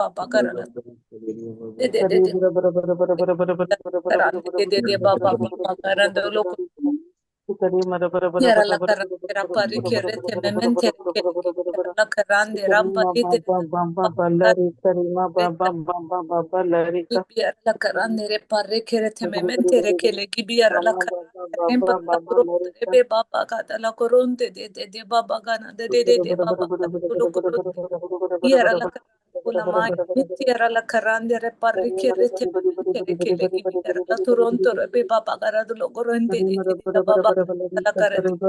बाबा कराला दे दे दे दे करांदे दे दे दे बाबा बाबा करांदे लोक यारा ला करांदे रापारी केरे थे मेमेन थे केरे ला करांदे रापारी ते la karande re parre kere the memen tere kele ki biara la karande re pa la be baba ka la koronte de de de baba gana de de de de baba lo koronte yara la karande la mai yara la karande re parre kere the memen tere kele ki biara la toronto re be baba gara lo koronte de de de baba la karande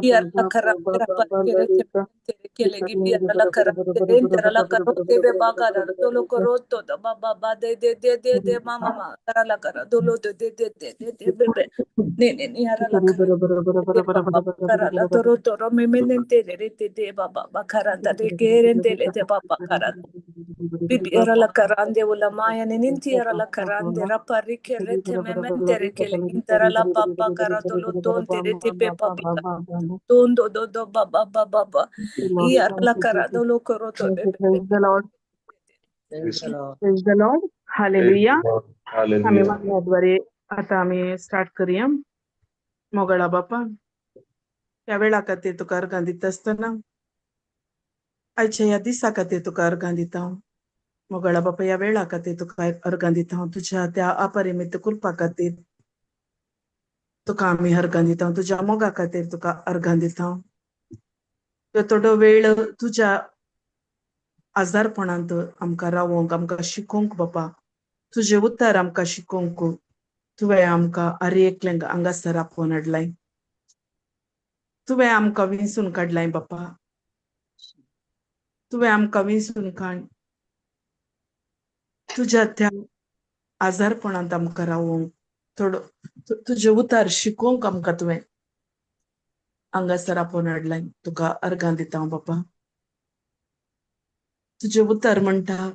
yara la karande re parre kere the tere kele ki biara la karande re entera la karote be baba gara lo koroto da baba ba de de de de de mama ma kara la kara dolo de de de de de de be be ne ne ne yara la kara de baba kara la toro toro me me ne te de de de baba ba kara da de kere de le de baba kara bibi yara la karande wala maya ne ninti yara la karande rapari kere te me men tere kele intera la papa kara dolo ton tere te pe papa ton do do do baba baba baba yara la kara dolo koro to be be Praise the Lord. Praise the Lord. Praise the Lord. Hallelujah. आम्ही Hallelujah. मागण्याद्वारे आता आम्ही start करूया. मोगळा बापा, ह्या वेळा खातीर तुका अर्गां दिता आसतना, आयच्या ह्या दिसा खातीर तुका अर्गां दिता हांव. मोगळा बापा, ह्या वेळा खातीर तुका अर्गां दिता हांव. तुज्या त्या अपरिमित कृपा खातीर तुका आमी अर्गां दिता हांव. तुज्या मोगा खातीर तुका अर्गां दिता हांव. तो थोडो वेळ तुज्या आजारपणांत आमकां रावोंक, आमकां शिकोवंक बापा, तुजें उतर आमकां शिकोवंक तुवें आमकां हर एकल्यांक हांगासर आपोवन हाडलाय. तुवें आमकां विंचून काडलाय बापा. तुवें आमकां विंचून काड तुज्या त्या आजारपणांत आमकां रावोंक, थोडो तुजें उतर शिकोवंक आमकां तुवें हांगासर आपोवन हाडलाय. तुका अर्गां दिता हांव बापा. तुजें उतर म्हणटा,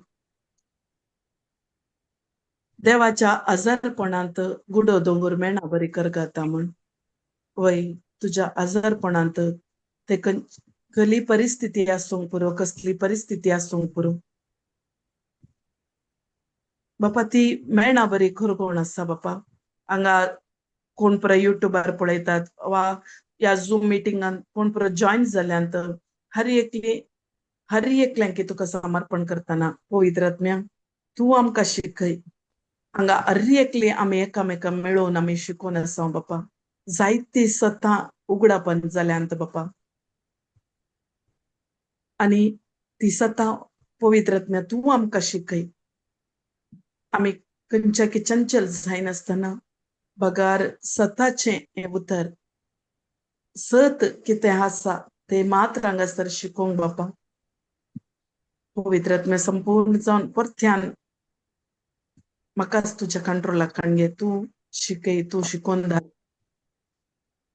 देवाच्या आजारपणांत गुडो दोंगर मेणा बरी करगाता म्हण. वय, तुज्या आजारपणांत ते कसली परिस्थिती आसूंक पुरो, कसली परिस्थिती आसूंक पुरो बापा, ती मेणा बरी खरगोण आसा बापा. हांगा कोण पुरो युट्यूबार पळयतात वा ह्या झूम मिटिंगान कोण पुरो जॉयन जाल्यांत, हर एकली हर एकल्यांकी तुका समर्पण करतना पवित्र आत्म्या तूं आमकां शिकय. हांगा हर एकली आमी एकामेकां मेळोवन आमी शिकोवन आसा बापा. जायती सतां उगडापण जाल्यांत बापा, आनी ती सतां पवित्र आत्म्या तूं आमकां शिकय. आमी खंयच्या की चंचल जायनासतना बगार सताचें हें उतर सत कितें आसा तें मात्र हांगासर शिकोवंक बापा. पवित्र आत्म्या संपूर्ण जावन परत्यान म्हाकाच तुज्या कंट्रोलाक काडून घे. तूं शिकय, तूं शिकोवन धाड.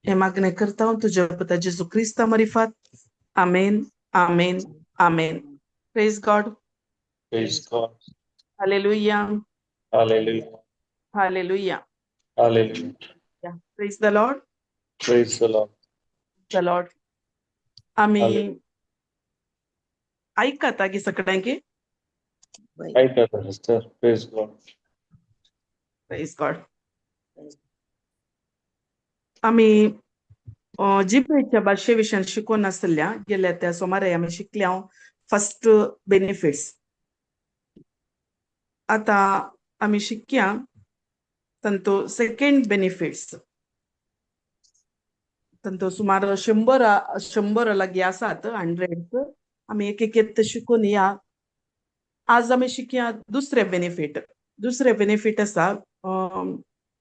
हें मागणें करता हांव तुज्या पुता जेजू क्रिस्ता मारिफात. आमेन, आमेन, आमेन. Praise God. Praise God. Hallelujah. Hallelujah. Hallelujah. Hallelujah. Praise the Lord. Praise the Lord. The Lord. आमी आयकता की सगळ्यांकी? ऐकता sister. Praise God. Praise God. आमी जिबेच्या भाशे विशयान शिकोवन आसल्या गेल्या त्या सोमारे आमी शिकल्या फर्स्ट बेनिफिट्स. आतां आमी शिकया तांचो सेकंड बेनिफिट्स. तांचो सुमार 100 लागीं आसात, 100. आमी एक एक शिकून या. आज आमी शिकया दुसरे बेनिफीट. दुसरे बेनिफीट आसा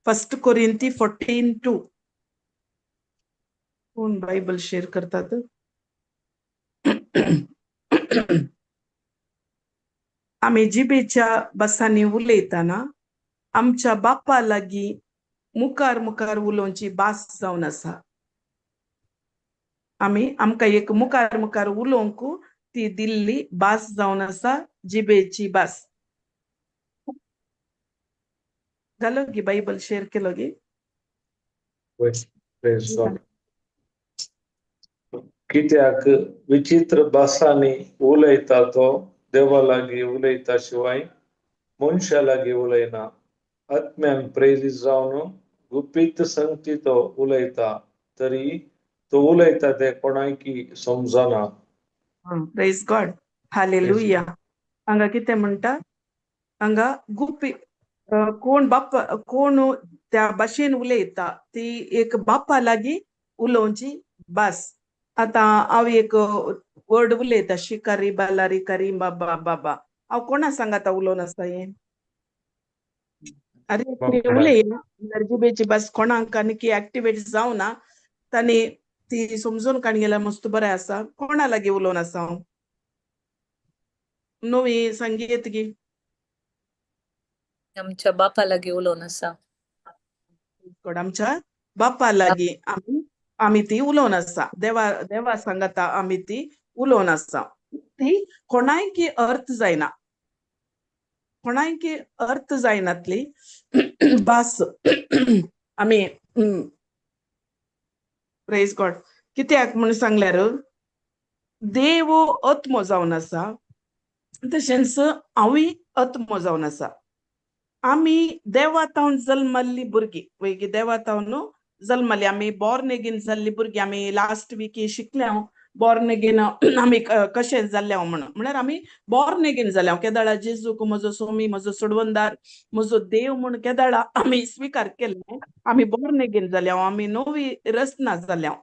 फर्स्ट कोरिंती 14:2. कोण बायबल शेअर करतात? आमी जिबेच्या भासांनी उलयतना आमच्या बापा लागीं मुखार मुखार उलोवची भास जावन आसा. आमी आमकां एक मुखार मुखार उलोवंक ती दिल्ली भास जावन आसा, जिबेची भास. जालो गी बायबल शेअर केलो गी? Praise God. कित्याक विचित्र भासांनी उलयता तो देवा लागीं उलयता शिवाय मनशा लागीं उलयना. आत्म्यान प्रेरीत जावन गुपीत संगती तो उलयता, तरी तो उलयता ते कोणायकी समजना. Praise God, hallelujah. हांगा कितें म्हणटा? हांगा गुपी कोण बाप्पा कोण त्या भाशेन उलयता ती एक बाप्पा लागीं उलोवची भास. आतां हांव एक वर्ड उलयता, शिकारी बालारी करी बाबा बाबा, हांव कोणा सांगाता उलोवन आसा हें? अरे उलय जिबेची भास कोणाक आनी की एक्टिवेट जावना तांणी ती समजून काण गेल्यार मस्त बरें आसा. कोणा लागीं उलोवन आसा हांव? नवी सांगयेत की आमच्या बापा लागीं उलोवन आसा. आमच्या बापा लागीं आमी आमी ती उलोवन आसा. देवा देवा सांगाता आमी ती उलोवन आसा. ती कोणायकी अर्थ जायना, कोणायकी अर्थ जायनातली भास आमी. प्रेज गॉड. कित्याक म्हूण सांगल्यार देव आत्मो जावन आसा, तशेंच हांवूय आत्मो जावन आसा. आमी देवा तावन जल्मल्ली भुरगीं, वय देवा तावन जल्मली आमी, बॉर्न एगेन जाल्ली भुरगीं. आमी लास्ट वीक शिकले हांव बॉर्न एगेन आमी कशें जाल्ले हांव म्हणून, म्हळ्यार आमी बॉर्न एगेन जाले हांव केदाळा जेजूक म्हजो सोमी, म्हजो सोडवंदार, म्हजो देव म्हूण केदाळा आमी स्विकार केल्ले, आमी बॉर्न एगेन जाले हांव, आमी नवी रचना जाल्या हांव.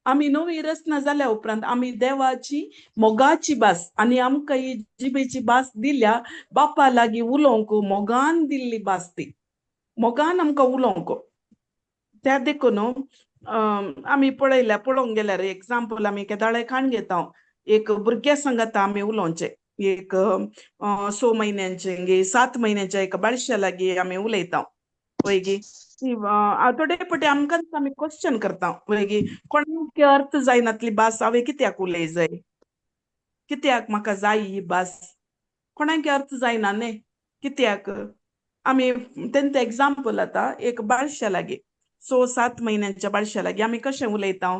आमी नवी रचना जाल्या उपरांत आमी देवाची मोगाची भास आनी आमकां ही जिबेची भास दिल्या बापा लागीं उलोवंक, मोगान दिल्ली भास ती, मोगान आमकां उलोवंक. त्या देखून आमी पळयल्या, पळोवंक गेल्यार एग्जाम्पल आमी केदाळे काण घेता, एक भुरग्या सांगाता आमी उलोवचें, एक 6 म्हयन्यांचे 7 म्हयन्यांच्या एका बाळशा लागीं आमी उलयता वय गी. थोडे पटे आमकांच आमी क्वेश्चन करता वय गी, कोणाक अर्थ जायनातली भास हांवें कित्याक उलय जाय, कित्याक म्हाका जाय ही भास, कोणाक अर्थ जायना न्ही कित्याक. आमी तेंचें एग्जाम्पल आतां एक बाळशा लागीं, 6-7 म्हयन्यांच्या बाळशा लागीं आमी कशें उलयता,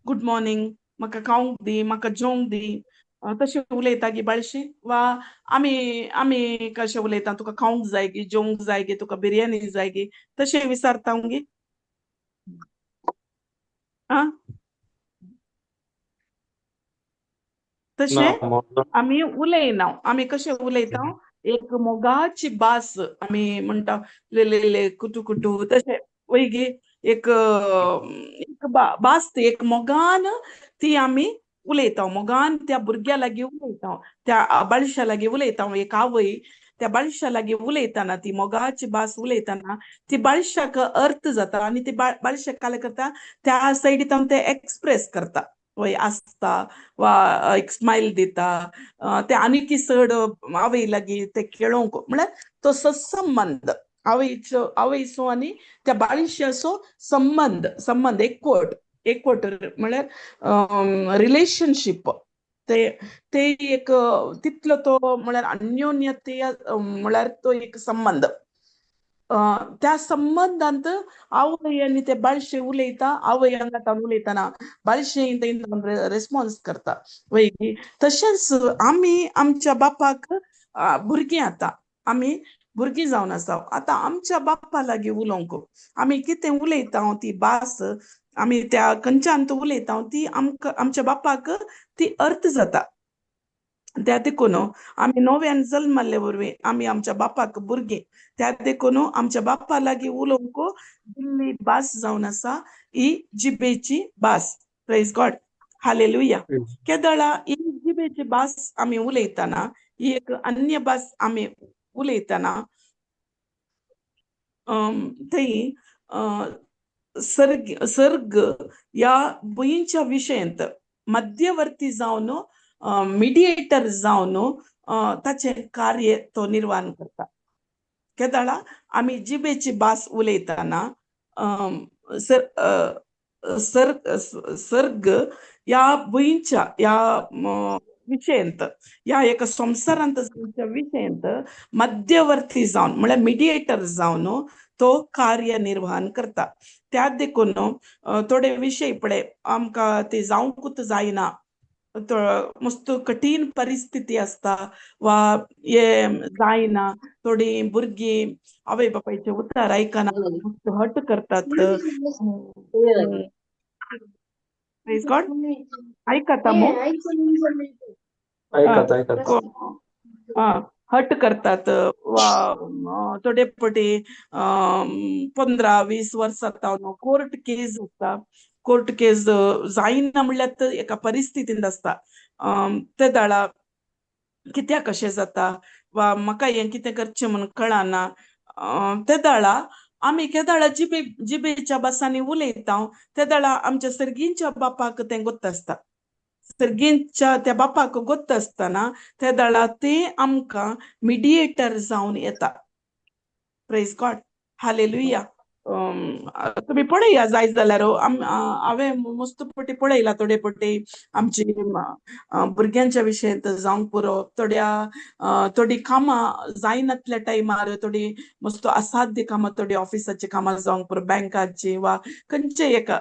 गुड मॉर्निंग, म्हाका खावंक दी, म्हाका जेवंक दी, तशें उलयता गी बाळशी? वा आमी आमी कशें उलयता, तुका खावंक जाय गी, जेवंक जाय गी, तुका बिरयानी जाय गी, तशें विचारता गी? आं, तशें आमी उलयना. आमी कशें उलयता, एक मोगाची भास आमी म्हणटा, ले कुटू कुटू तशें वय गी. एक एक भास ती एक मोगान ती आमी उलयता, मोगान त्या भुरग्या लागीं उलयता, त्या बाळशा लागीं उलयता. एक आवय त्या बाळशा लागीं उलयतना ती मोगाची भास उलयतना ती बाळशाक अर्थ जाता आनी ती बाळशाक काल करता त्या सायडीन ते एक्सप्रेस करता वय आसता वा एक स्मायल दिता, ते आनीक चड आवय लागीं ते खेळोवंक, म्हळ्यार तो सत्संबंद आवयचो आवयचो आनी त्या बाळशाचो संबंद, संबंद एकवट, एकवट म्हळ्यार रिलेशनशीप, ते ते एक तितलो तो म्हळ्यार अन्योन्यते म्हळ्यार तो एक संबंद. त्या संबंदांत आवय आनी ते बाळशे उलयता, आवय हांगा उलयतना बाळशे रेस्पॉन्स करता वय. तशेंच आमी आमच्या बापाक भुरगीं, आतां आमी भुरगीं जावन आसा, आतां आमच्या बाप्पा लागीं उलोवंक आमी कितें उलयता ती भास आमी त्या खंयच्यान उलयता ती आमकां आमच्या बापाक ती अर्थ जाता. त्या देखून आमी नव्यान जल्मल्ले वरवीं आमी आमच्या बापाक भुरगीं, त्या देखून आमच्या बाप्पा लागीं उलोवंक दिल्ली भास जावन आसा ही जिबेची भास. Praise God, hallelujah. केदळा ही जिबेची भास आमी उलयतना, ही एक अन्य भास आमी उलयतना थंय सर्ग सर्ग ह्या भुंयच्या विशयांत मध्यवर्ती जावन मिडिएटर जावन ताचें कार्य तो निर्वाण करता. केदळा आमी जिबेची भास उलयतना सर्ग ह्या भुंयच्या ह्या विशयांत ह्या एका संवसारांत जावच्या विशयांत मध्यवर्ती जावन म्हळ्यार मिडिएटर जावन तो कार्य निर्वहन करता. त्या देखून थोडे विशय पळय आमकां ते जावंकूच जायना, मस्त कठीण परिस्थिती आसता वा हे जायना, थोडीं भुरगीं आवय बापायचें उतर आयकना, मस्त हट करतात. प्रेज गॉड. आयकता मू? आयकता आयकता. हट करतात वा थोडे फावटी 15-20 वर्सां जावन कोर्ट केस आसता. कोर्ट केस जायना म्हणल्यार एका परिस्थितींत आसता. ते दाळा कित्याक अशें जाता वा म्हाका हें कितें करचें म्हूण कळना. ते दाळा आमी केदाळा जिबेच्या भासांनी उलयता, ते दाळा आमच्या सर्गींच्या बापाक तें गोत्त आसता. सर्गींच्या त्या बापाक गोत्त आसतना ते दाळा ते आमकां मिडिएटर जावन येता. Praise God, hallelujah. तुमी पळया जाय जाल्यार, हांवें मस्त पटी पळयला थोडे पटी आमची भुरग्यांच्या विशयांत जावंक पुरो. थोड्या थोडीं कामां जायनातल्या टायमार, थोडी मस्त असाध्य कामां, थोडी ऑफिसाची कामां जावंक पुरो, बँकाची वा खंयचे एका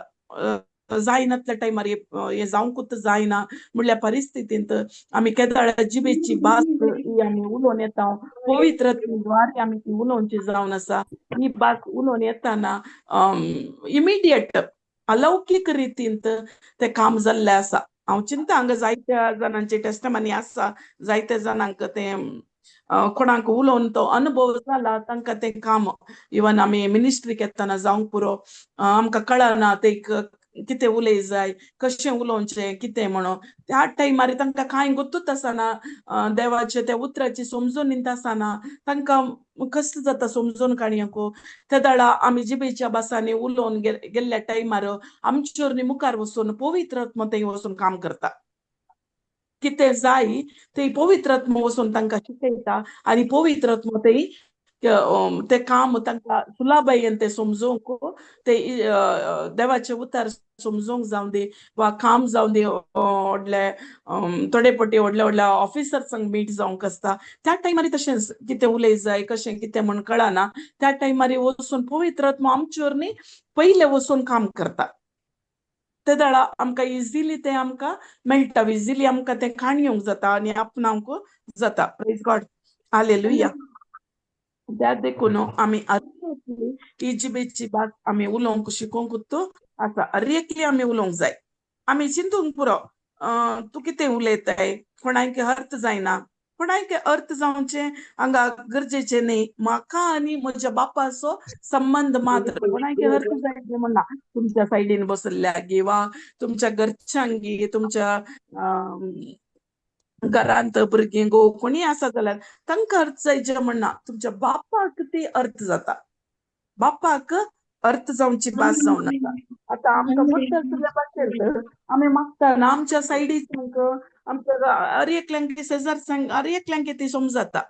जायनातल्या टायमार हें जावंकूच जायना म्हणल्या परिस्थितींत आमी केदाळा जिबेची भास ही आमी उलोवन येता. पवित्र द्वारे आमी ती उलोवची जावन आसा. ही भास उलोवन येताना इमिडिएट अलौकीक रितींत तें काम जाल्लें आसा. हांव चिंता हांगा जायत्या जाणांची टेस्टमनी आसा, जायत्या जाणांक तें कोणाक उलोवन तो अनुभव जाला, तांकां तें काम इवन आमी मिनिस्ट्रीक येतना जावंक पुरो. आमकां कळना ते कितें उलय जाय, कशें उलोवचें, कितें म्हणून. त्या टायमार तांकां कांय गोत्तूच आसना, देवाचे त्या उतराची समजून आसना, तांकां कसलें जाता समजून काणयांक. ते दाळा आमी जिबेच्या भासांनी उलोवन गेल्ल्या टायमार आमचेर मुखार वचून पवित्र आत्मो थंय वचून काम करता. कितें जाय ते पवित्र आत्मो वचून तांकां शिकयता आनी पवित्र आत्मो थंय ते काम तांकां सुलाबायेन ते समजूंक, ते देवाचे उतार समजूंक जावं दी वा काम जावं दी. व्हडले थोडे पटी व्हडल्या व्हडल्या ऑफिसर्सांक मीट जावंक आसता, त्या टायमार तशेंच कितें उलय जाय, कशें कितें म्हूण कळना. त्या टायमार वचून पवित्र आत्मो आमचेर न्ही पयले वचून काम करता. ते दाळा आमकां इजिली तें आमकां मेळटा, इजिली आमकां तें काणयेवंक जाता आनी आपणावंक जाता. Praise God, hallelujah. त्या देखून आमी अरेकली ही जिबेची भास आमी उलोवंक शिकोवंक आसा. अरेकली आमी उलोवंक जाय. आमी चिंतूंक पुरो तूं कितें उलयताय, कोणाक अर्थ जायना, कोणाक अर्थ जावचें हांगा गरजेचें न्ही. म्हाका आनी म्हज्या बापाचो संबंद मात्र, कोणाक अर्थ जायचे म्हणना. तुमच्या सायडीन बसल्ल्या वा तुमच्या घरच्यांगी, तुमच्या घरांत भुरगीं गो कोणी आसा जाल्यार तांकां अर्थ जायचे म्हणना. तुमच्या बापाक ती अर्थ जाता. बापाक अर्थ जावची भास जावन आसा. आतां आमकां गोत्त आसल्या भाशेन आमी मागतना आमच्या सायडीच्यांक, आमच्या हर एकल्यांक, शेजारच्यांक, हर एकल्यांक ती समजता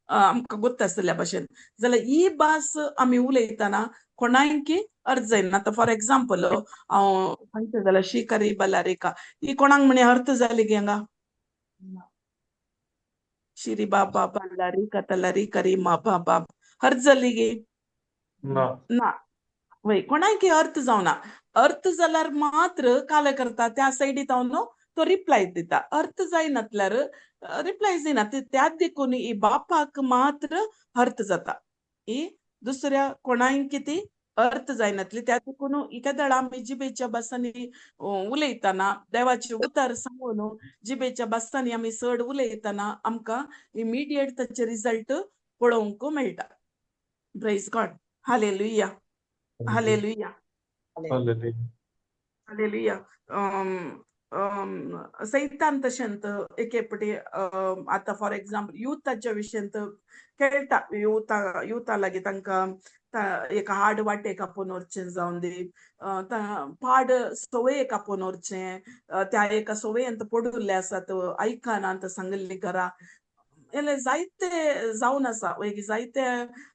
आमकां गोत्त आसल्या भाशेन. जाल्यार ही भास आमी उलयतना कोणायकी अर्थ जायना. आतां फॉर एग्जाम्पल हांव सांगता जाल्यार शिकारी बलारिका ही कोणाक म्हणे अर्थ जाली गे हांगा? शिरी बाबा बल्लारी कतलरी करी मा बाबा अर्थ जाली गे ना वय, कोणाक अर्थ जावना. अर्थ जाल्यार मात्र काले करता त्या सायडीत हांव न्हू तो रिप्लाय दिता. अर्थ जायनातल्यार रिप्लाय दिना. त्यात देखून ही बापाक मात्र अर्थ जाता, ही दुसऱ्या कोणाक ती अर्थ जायनातली. त्या देखून एका आमी जिबेच्या भासांनी उलयतना देवाचे उतार सांगून जिबेच्या भासांनी आमी चड उलयतना आमकां इमिडिएट ताचे रिजल्ट पळोवंक मेळटा. Praise God, hallelujah, hallelujah, hallelujah. सैतान तशेंत एके फावटी आतां फॉर एग्जाम्पल युथाच्या विशयांत खेळटा. युथा लागीं तांकां एक हाड वाटेक आपोवन व्हरचें जावन दी, पाड संवयेक आपोवन व्हरचें, त्या एका संवयेंत पडिल्ले आसात, आयकनात सांगिल्ली घरा, जायते जावन आसा. जायते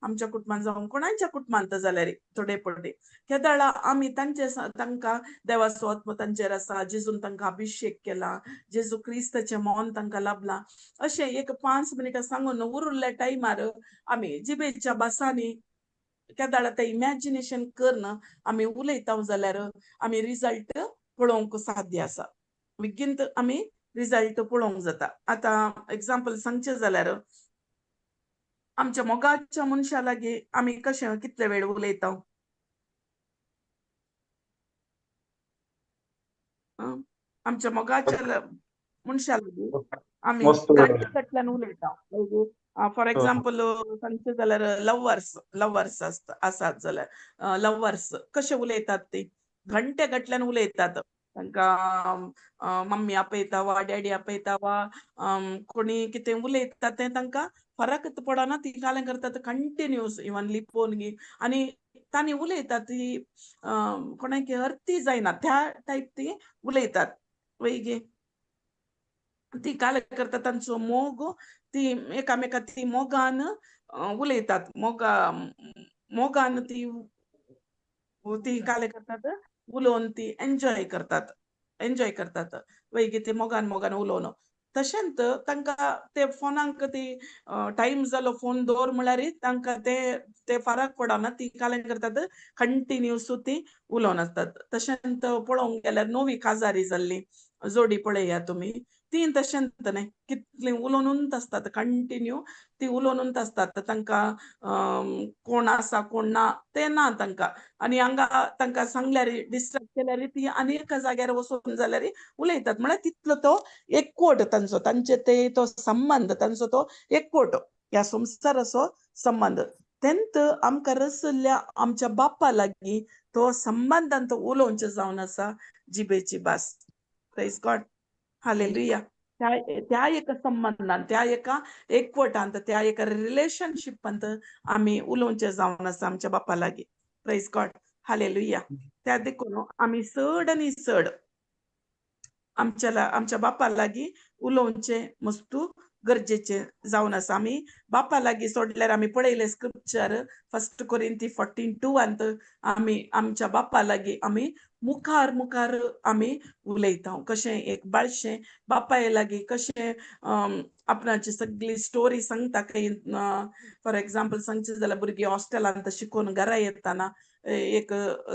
आमच्या कुटुंबान जावं कोणाच्या कुटुंबांत जाल्यार थोडे पडे केदाळा आमी तांचे तांकां देवाचो आत्मो तांचेर आसा, जेजून तांकां अभिशेक केला, जेजू क्रिस्ताचें मौन तांकां लाभलां, अशें एक 5 मिनटां सांगून उरिल्ल्या टायमार आमी जिबेच्या भासांनी केदाळा तें इमॅजिनेशन करन आमी उलयता जाल्यार आमी रिजल्ट पळोवंक साध्य आसा. बेगीन आमी रिजल्ट पळोवंक जाता. आतां एग्जाम्पल सांगचें जाल्यार आमच्या मोगाच्या मनशा लागीं आमी कशें कितले वेळ उलयता? आमच्या मोगाच्या मनशा लागीं आमी घंटे गटल्यान उलयता. फॉर एग्जाम्पल सांगचें जाल्यार लव्हर्स लव्हर्स आसात जाल्यार लव्हर्स कशे उलयतात ती घंटे गटल्यान उलयतात. तांकां मम्मी आपयता वा डॅडी आपयता वा कोणी कितें उलयता तें तांकां फरक पडना. ती कालें करतात कंटिन्यूस इवन लिपोवन आनी तांणी उलयतात ती कोणाक अर्थी जायना त्या टायप ती उलयतात. वयगी ती कालें करतात तांचो मोग ती एकामेका ती मोगान उलयतात. मोगान ती ती कालें करतात उलोवन ती एन्जॉय करतात एन्जॉय करतात. वयगी ती मोगान मोगान उलोवन तशेंच तांकां ते फोनाक ती टायम जालो फोन दवर म्हळ्यार तांकां ते ते फरक पडना. ती कालें करतात कंटिन्यूस ती उलोवन आसतात. तशेंच पळोवंक गेल्यार नवी काजारी जाल्ली जोडी पळया तुमी ती तशेंच न्हय कितली उलोवनूच आसतात कंटिन्यू ती उलोवनूच आसतात. तांकां कोण आसा कोण ना तें ना तांकां. आनी हांगा तांकां सांगल्यार डिस्टर्ब केल्यार ती आनी एका जाग्यार वचून जाल्यार उलयतात. म्हळ्यार तितलो तो एकवट तांचो तांचे ते तो संबंद तांचो तो एकवट ह्या संवसाराचो संबंद. तेंत आमकां रसल्ल्या आमच्या बाप्पा लागीं तो संबंदान तो उलोवचें जावन आसा जिबेची भास. Praise God, hallelujah. त्या त्या एका संबंदान त्या एका एकवटांत त्या एका रिलेशनशिपांत आमी उलोवचें जावन आसा आमच्या बाप्पा लागीं. Praise God, hallelujah. त्या देखून आमी चड आनी चड आमच्या आमच्या बाप्पा लागीं उलोवचें मस्तू गरजेचें जावन आसा. आमी बाप्पा लागीं सोडल्यार आमी पळयलें स्क्रिप्चर फर्स्ट कोरिंती 14:2 आमी आमच्या बाप्पा लागीं आमी मुखार मुखार आमी उलयता. कशें एक बाळशें बापाय लागीं कशें आपणाची सगळी स्टोरी सांगता. खंय फॉर एग्जाम्पल सांगचें जाल्यार भुरगीं हॉस्टेलांत शिकून घरा येताना एक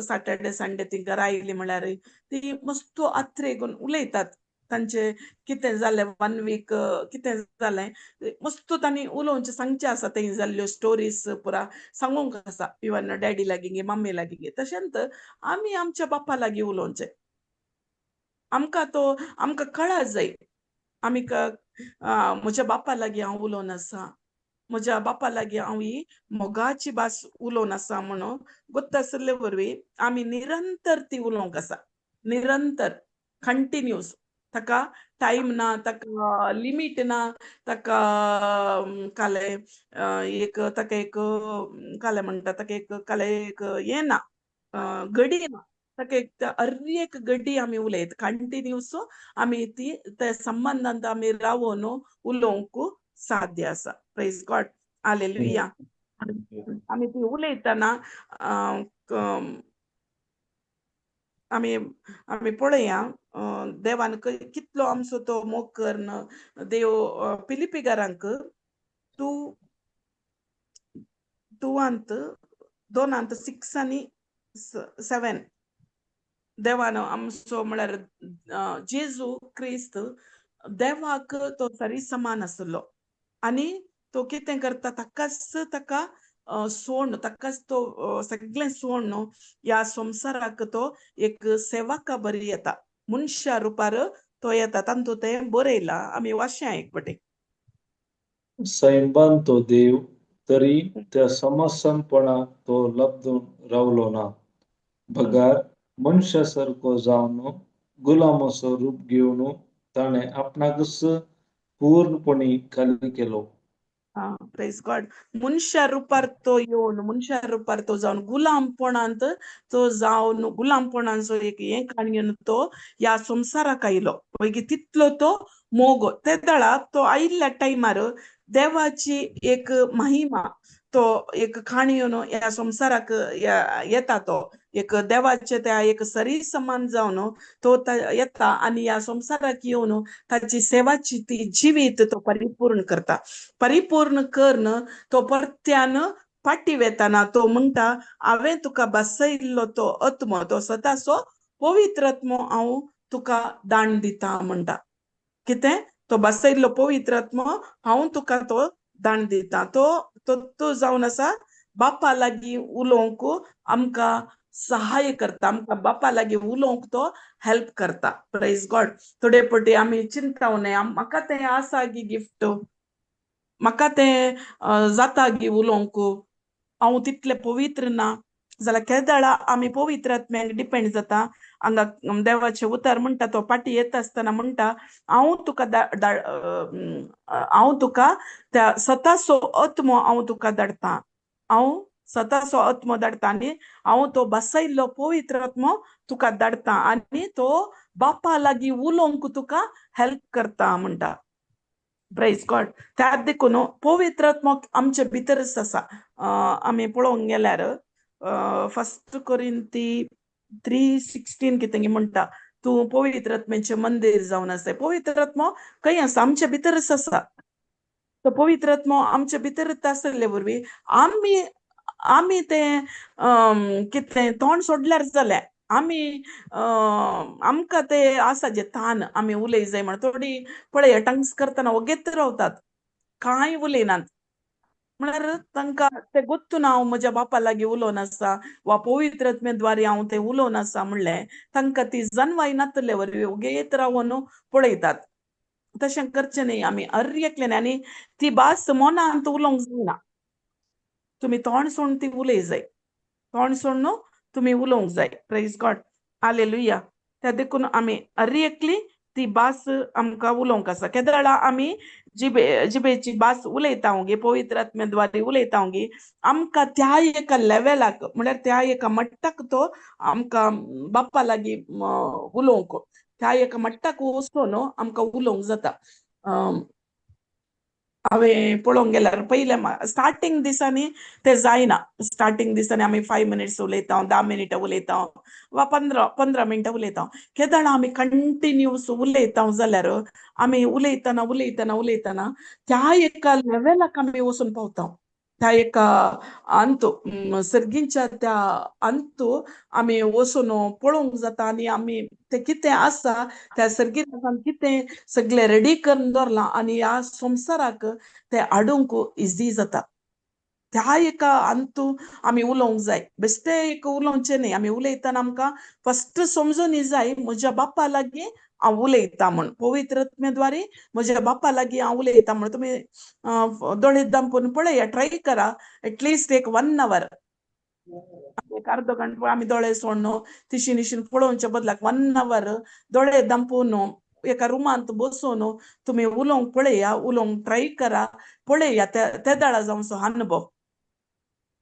सॅटर्डे संडे ती घरा आयली म्हळ्यार ती मस्त आत्रेगून उलयतात. तांचे कितें जालें 1 वीक कितें जालें मस्त तांणी उलोवचें सांगचें आसा. थंय जाल्ल्यो स्टोरीज पुरा सांगूंक आसा इवन डॅडी लागीं गे मम्मी लागीं गे. तशेंच आमी आमच्या बाप्पा लागीं उलोवचें. आमकां तो आमकां कळा जाय आमी म्हज्या बाप्पा लागीं हांव उलोवन आसा, म्हज्या बाप्पा लागीं हांव ही मोगाची भास उलोवन आसा म्हणून गोत्त आशिल्ले वरवीं आमी निरंतर ती उलोवंक आसा. निरंतर कंटिन्यूस ताका टायम ना, ताका लिमीट ना, ताका काले एक ताका एक काले म्हणटा ताका एक काले एक हें ना गडी ना ताका एक हर एक गडी आमी उलयत कंटिन्यूस आमी ती त्या संबंदांत आमी रावोन उलोवंक साध्य आसा. Praise God, hallelujah. आमी ती उलयतना आमी आमी पळया देवान कितलो आमचो तो मोग करून देव पिलिपिगारांक 2 2 6 आनी 7 देवान आमचो म्हळ्यार जेजू क्रिस्त देवाक तो सरी समान आसलो आनी तो कितें करता ताकाच ताका सोण ताकाच तो सगळें सोण ह्या संवसाराक तो एक सेवका बरी येता मनशा रुपार तो येता. तातूंत तें बरयलां आमी वाचया एक पटे. सैंबान तो देव तरी त्या समसमपणाक तो लब्दून रावलो ना, बगार मनशा सारको जावन गुलामाचो रूप घेवन ताणें आपणाकच पूर्णपणी खाली केलो. Praise God. मनशा रुपार तो येवन मनशा रुपार तो जावन गुलामपणांत तो जावन गुलामपणाचो एक हें काणयेन तो ह्या संवसाराक आयलो. मागीर तितलो तो मोग ते दळा तो आयिल्ल्या टायमार देवाची एक महिमा तो एक काणयेन ह्या संवसाराक येता. तो एक देवाचे त्या एक सरी समान जावन तो येता आनी ह्या संवसाराक येवन ताची सेवाची ती जिवीत तो परिपूर्ण करता. परिपूर्ण करून तो परत्यान फाटी वेताना तो म्हणटा हांवें तुका बसयल्लो तो आत्मो तो स्वताचो पवित्र आत्मो हांव तुका दान दिता म्हणटा. कितें तो बसयल्लो पवित्र आत्मो हांव तुका तो दान दिता. तो तो जावन आसा बापा लागीं उलोवंक आमकां सहाय करता, आमकां बापा लागीं उलोवंक तो हेल्प करता. Praise God. थोडे पटी आमी चिंता न्हय, म्हाका तें आसा गी गिफ्ट, म्हाका तें जाता गी उलोवंक, हांव तितलें पवित्र ना जाल्यार केदळा आमी पवित्र आत्म्याक डिपेंड जाता. हांगा देवाचें उतर म्हणटा, तो पाटी येता आसतना म्हणटा हांव तुका हांव तुका त्या सताचो आत्मो हांव तुका धाडटा, हांव सताचो आत्मो धाडटा आनी हांव तो बसयल्लो पवित्र आत्मो तुका धाडटा आनी तो बापा लागीं उलोवंक तुका हेल्प करता म्हणटा. Praise God. त्या देखून पवित्र आत्मो आमचे भितरच आसा. आमी पळोवंक गेल्यार फर्स्ट कोरिंती 3:16 कितें म्हणटा, तूं पवित्र आत्म्याचें मंदीर जावन आसा. पवित्र आत्मो खंय आसा? आमचे भितरच आसा. तो पवित्र आत्मो आमचे भितरच आसले वरवीं आमी आमी तें कितें तोंड सोडल्यार जालें, आमी आमकां ते आसा जे तान आमी उलय जाय म्हण. थोडी पळय टंग्स करतना ओगेत रावतात, कांय उलयनात, म्हळ्यार तांकां ते गोत्तू ना हांव म्हज्या बापा लागीं उलोवन आसा वा पवित्र आत्म्या हांव तें उलोवन आसा म्हणलें तांकां ती जनवाय नातले वरवीं ओगेत रावन पळयतात. तशें करचें न्ही आमी हर एकल्यान, आनी ती भास मनांत उलोवंक जायना, तुमी तोंड सोडून ती उलय जाय, तोंड सोडून तुमी उलोवंक जाय. Praise God. हालेलुया. त्या देखून आमी हर एकली ती भास आमकां उलोवंक आसा. केदळा आमी जिबेची भास उलयता गे, पवित्र आत्म्याद्वारे उलयता गे, आमकां त्या एका लेवलाक म्हळ्यार त्या एका मट्टाक तो आमकां बाप्पा लागीं उलोवंक त्या एका मट्टाक वचून आमकां उलोवंक जाता. हांवें पळोवंक गेल्यार पयले स्टार्टींग दिसांनी तें जायना. स्टार्टींग दिसांनी आमी 5 मिनट्स उलयता, 10 मिनटां उलयता वा 15 मिनटां उलयता. केदळा आमी कंटिन्यूस उलयता जाल्यार आमी उलयतना उलयतना उलयतना त्या एका लेवलाक आमी वचून पावता. त्या एका अंतू सर्गींच्या त्या अंतू आमी वचून पळोवंक जाता आनी आमी तें कितें आसा त्या सर्गीन कितें सगळें रेडी करून दवरलां आनी ह्या संवसाराक तें हाडूंक इजी जाता. त्या एका अंतू आमी उलोवंक जाय, बेश्टें एक उलोवचें न्ही. आमी उलयतना आमकां फस्ट समजून जाय म्हज्या बाप्पा लागीं हांव उलयता म्हण, पवित्र आत्म्याद्वारे म्हज्या बाप्पा लागीं हांव उलयता म्हण. तुमी दोळे दामपून पळया, ट्राय करा एटलिस्ट एक 1 our, एक अर्दो घंटो आमी दोळे सोडून तिशी निशीन पळोवच्या बदलाक 1 our दोळे दामपून एका रुमांत बसून तुमी उलोवंक पळया, उलोवंक ट्राय करा, पळया ते दळा जावचो अनुभव.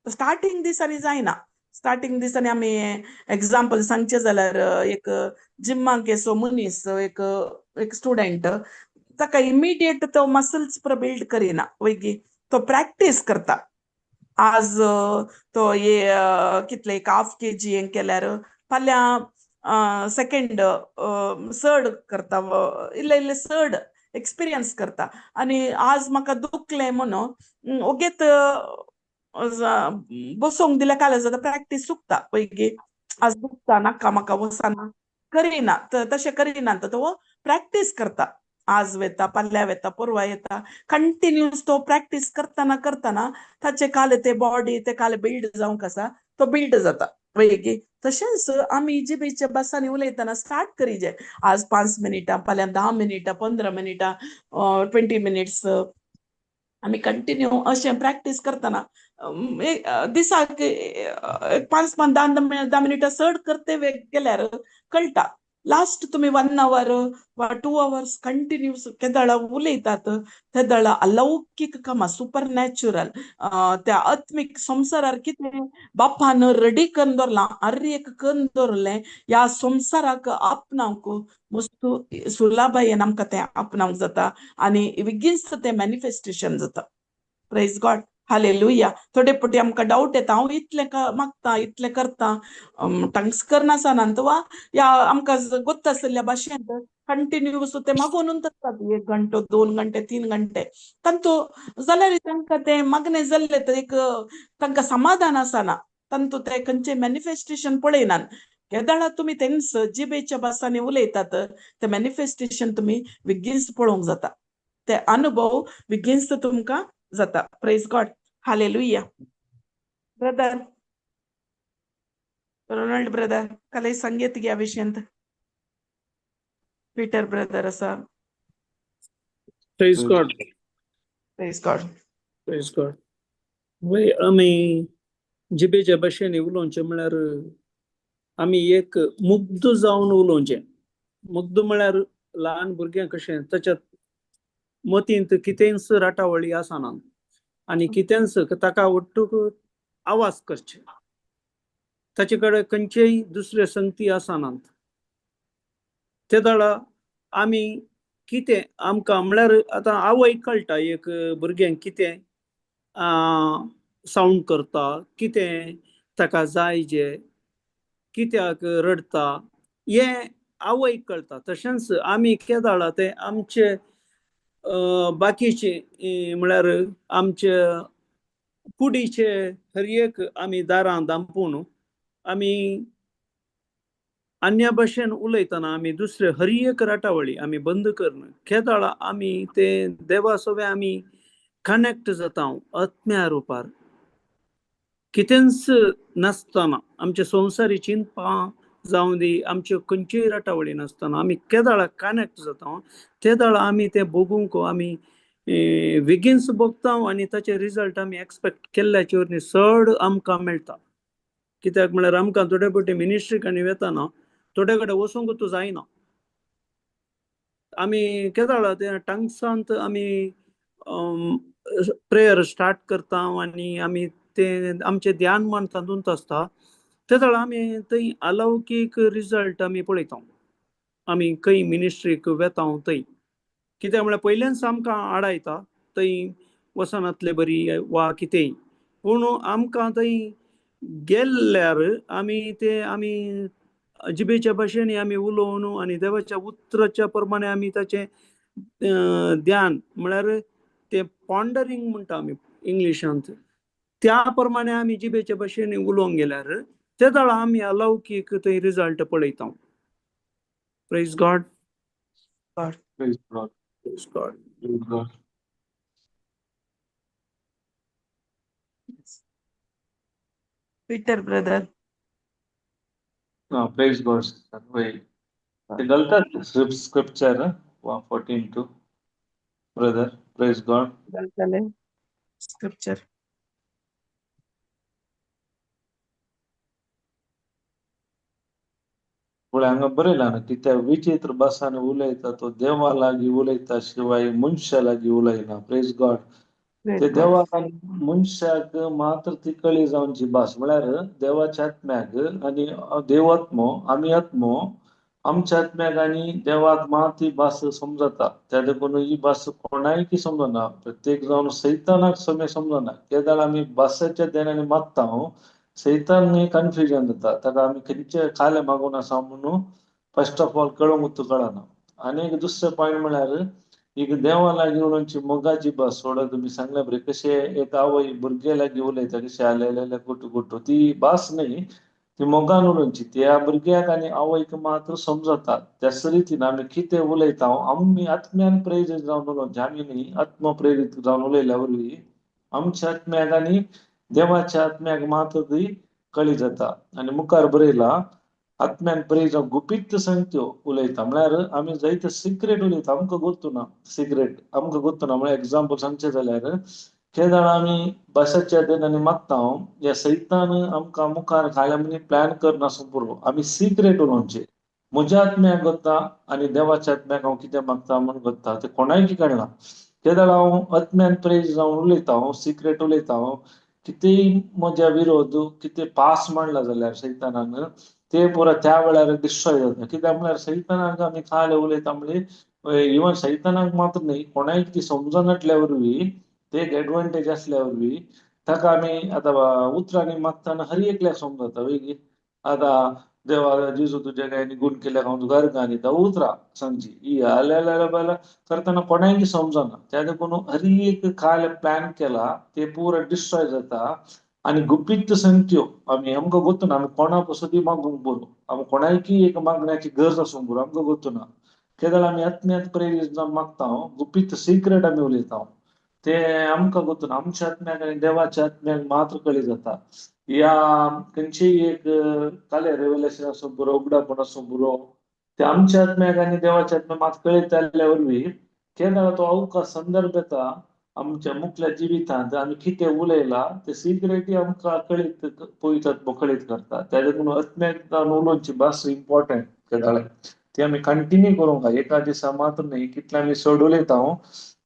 स्टार्टींग दिसांनी जायना. स्टार्टींग दिसांनी आमी एग्जाम्पल सांगचें जाल्यार एक जिम्माक येसो मनीस, एक एक स्टुडंट, ताका इमिडिएट तो मसल्स बिल्ड करिना, वयगी तो प्रॅक्टीस करता. आज तो ये कितले एक 1/2 kg हें केल्यार फाल्यां सेकेंड चड करता, इल्ले इल्ले चड एक्सपिरियन्स करता. आनी आज म्हाका दुखलें म्हणून ओगेत बसोवंक दिल्यार काल जाता प्रॅक्टीस चुकता, पयगी आज दुखता नाका म्हाका वचना, करिना तशें करिना, तो प्रॅक्टीस करता. आज वेता, फाल्यां वेता, परवां येता, कंटिन्यूस तो प्रॅक्टीस करतना करतना ताचे काल ते बॉडी ते काल बिल्ड जावंक आसा, तो बिल्ड जाता वयगी. तशेंच आमी जिबेच्या भासांनी उलयतना स्टार्ट करीजे, आज 5 मिनटां, फाल्यां 10 मिनटां, 15 मिनटां, 20 मिनट्स आमी कंटिन्यू अशें प्रॅक्टीस करतना दिसाक 5 5 10 मिनटां चड करते गेल्यार कळटा. लास्ट तुमी 1 our वा 2 अवर्स कंटिन्यूस केदळा उलयतात तेदळा अलौकीक कामां, सुपर नॅचरल त्या आत्मीक संवसारार कितें बापान रेडी करून दवरलां, हर एक करून दवरलें ह्या संवसाराक आपणावंक मस्तू सुलाबायेन आमकां तें आपणावंक जाता आनी बेगीनच तें मॅनिफेस्टेशन जाता. Praise God. हालेलुया. थोडे पटी आमकां डावट येता, हांव इतलें मागता, इतलें करता, टंग्स करनासतना वा ह्या आमकां गोत्त आशिल्ल्या भाशेन कंटिन्यूस ते मागोवन आसतात 1 घंटो, 2 घंटे, 3 घंटे तांतू जाल्यार तांकां तें मागणें जाल्लें तर एक तांकां समाधान आसना, तांतू ते खंयचें मॅनिफेस्टेशन पळयनात. केदाळा तुमी तेंच जिबेच्या भासांनी उलयतात ते मॅनिफेस्टेशन तुमी विगींच पळोवंक जाता, ते अनुभव विगींच तुमकां जाता. Praise God, hallelujah. Brother Ronald brother कालय सांगयत ह्या विशयांत. पीटर ब्रदर आसा. Praise God. Praise God. Praise God. वय आमी जिबेच्या भाशेन उलोवचें म्हळ्यार आमी एक मुग्ध जावन उलोवचें. मुग्ध म्हळ्यार ल्हान भुरग्यांक कशें ताच्या मतींत कितेंच राटावळी आसना आनी कितेंच ताका ಒಟ್ಟುक आवाज करचे, ताचे कडेन खंयचेय दुसरे संगती आसनात. ते वेळा आमी कितें आमकां म्हळ्यार आतां आवय कळटा एक भुरग्यांक कितें सावंड करता, कितें ताका जाय, जे कित्याक रडटा हें आवयक कळटा. तशेंच आमी केदाळा ते आमचे बाकीचे म्हळ्यार आमचे कुडीचे हर एक आमी दारां दांपून आमी अन्य भाशेन उलयतना आमी दुसरे हर एक राटावळी आमी बंद करून केदाळा आमी ते देवा सोबे आमी कनेक्ट जाता आत्म्या रुपार. कितेंच नासतना आमचे संवसारी चिंतपां जावं दी, आमच्यो खंयच्योय राटावळी नासतना आमी केदाळा कनेक्ट जाता ते दाळा आमी ते भोगूंक आमी बेगीनच भोगता आनी ताचे रिजल्ट आमी एक्सपेक्ट केल्ल्याचे वरवीं चड आमकां मेळटा. कित्याक म्हळ्यार आमकां थोडे फावटी मिनिस्ट्रीक आनी वेताना थोडे कडेन वचूंक तूं जायना. आमी केदाळा ते टंग्सांत आमी प्रेयर स्टार्ट करता आनी आमी ते आमचें ध्यान मन तातूंत आसता. ते वेळार आमी थंय अलौकीक रिजल्ट आमी पळयता आमी खंय मिनिस्ट्रीक वेता थंय. कित्याक म्हळ्यार पयल्याच आमकां आडायता थंय वचनातले बरी वा कितेंय, पूण आमकां थंय गेल्ल्यार आमी ते आमी जिबेच्या भाशेन आमी उलोवन आनी देवाच्या उतराच्या प्रमाणे आमी ताचें ध्यान म्हळ्यार ते पॉन्डरींग म्हणटा आमी इंग्लिशांत, त्या प्रमाणे आमी जिबेच्या भाशेन उलोवंक गेल्यार ते वेळार आमी अलौकीक थंय रिजल्ट पळयता. Praise God. Praise God. Praise God. Praise God. Peter brother. Praise God, sister. Wait. The Galata scripture, 1:14-2. Brother, praise God. Scripture. फुडें हांगा बरयलां न्हू की त्या विचित्र भासांनी उलयता तो देवा लागीं उलयता शिवाय मनशा लागीं उलयना. Praise God. ते देवाक आनी मनशाक मात्र ती कळी जावची भास म्हळ्यार देवाच्या आत्म्याक आनी देव आत्मो आमी आत्मो आमच्या आत्म्याक आनी देवाक मात ती भास समजता. त्या देखून ही भास कोणायकी समजना, प्रत्येक जावन सैतानाक समे समजना. केदाळ आमी भासाच्या देण्यानी मागता सैतान कन्फ्युजन जाता, ताका आमी खंयचे खाले मागून आसा म्हणून फर्स्ट ऑफ ऑल कळोवंक कळना. आनी एक दुसरें पॉयंट म्हळ्यार एक देवा लागीं उलोवची मोगाची भास सोडा तुमी सांगल्या बरें कशें एक आवय भुरग्या लागीं उलयता कशें आलेले कुटू कुटू, ती भास न्ही, ती मोगान उलोवची. त्या भुरग्याक आनी आवयक मात्र समजता. त्याच रितीन आमी कितें उलयता आमी आत्म्यान प्रेरीत जावन उलोवचें, आमी न्ही आत्म प्रेरीत जावन उलयल्या वरवीं आमच्या आत्म्याक आनी देवाच्या आत्म्याक मात्र ती कळी जाता. आनी मुखार बरयला आत्म्यान प्रेरीत जावन गुपीत संगत्यो उलयता म्हळ्यार आमी जायते सिक्रेट उलयता, आमकां गोत्तू ना सिक्रेट, आमकां गोत्तू ना. म्हळ्यार एग्जाम्पल सांगचें जाल्यार केदाळ आमी भासाच्या देनांनी मागता ह्या सैतान आमकां मुखार खाल्या म्हणी प्लॅन करनासूं पुरो, आमी सिक्रेट उलोवचें. म्हज्या आत्म्याक गोत्ता आनी देवाच्या आत्म्याक हांव कितें मागता म्हूण गोत्ता, तें कोणायकी कळना. केदाळ हांव आत्म्यान प्रेरीत जावन उलयता, हांव सिक्रेट उलयता, हांव कितेंय म्हज्या विरोध कितें पास मांडला जाल्यार सैतानान ते पुरा त्या वेळार डिस्ट्रॉय जाता. कित्याक म्हळ्यार सैतानाक आमी खाले उलयता म्हणजे इवन सैतानाक मात्र न्ही कोणाय ती समजनातल्या वरवीं ते एक एडवांटेज आसल्या वरवीं ताका आमी आतां उतरांनी मागतना हर एकल्याक समजता. वेगळी आतां देवा जेजू तुज्या काय गुण केल्या हांव तुका अर्गां दिता उतरां सांगची ही आल्या करतना कोणायकी समजना. त्या देखून हर एक काल प्लॅन केला ते पुरा डिस्ट्रॉय जाता. आनी गुपीत संगत्यो आमी आमकां गोत्तू ना, आमी कोणा पसती मागूंक बरो, आमी कोणायकी एक मागण्याची गरज आसूंक बरो, आमकां गोत्तू ना. केदळ आमी आत्म्यांत प्रेरीत जावन मागता, गुपीत सिक्रेट आमी उलयता, ते आमकां गोत्तू ना. आमच्या आत्म्याक आनी देवाच्या आत्म्याक मात्र कळी जाता. या खंयचीय एक काले रेवलेशन आसूं बरो, उगडापण आसूं बरो, ते आमच्या आत्म्याक आनी देवाच्या आत्म्याक मात कळीत जाल्ल्या वरवीं केन्ना तो अवकाश संदर्भ येता आमच्या मुखल्या जिवितांत आमी कितें उलयला ते सिक्रेटी आमकां कळीत पवित्र आत्मो कळीत करता. त्या देखून आत्म्याक उलोवची भास इम्पॉर्टंट केदाळे ती आमी कंटिन्यू करूंक जाय, एका दिसा मात्र न्ही, कितले आमी चड उलयता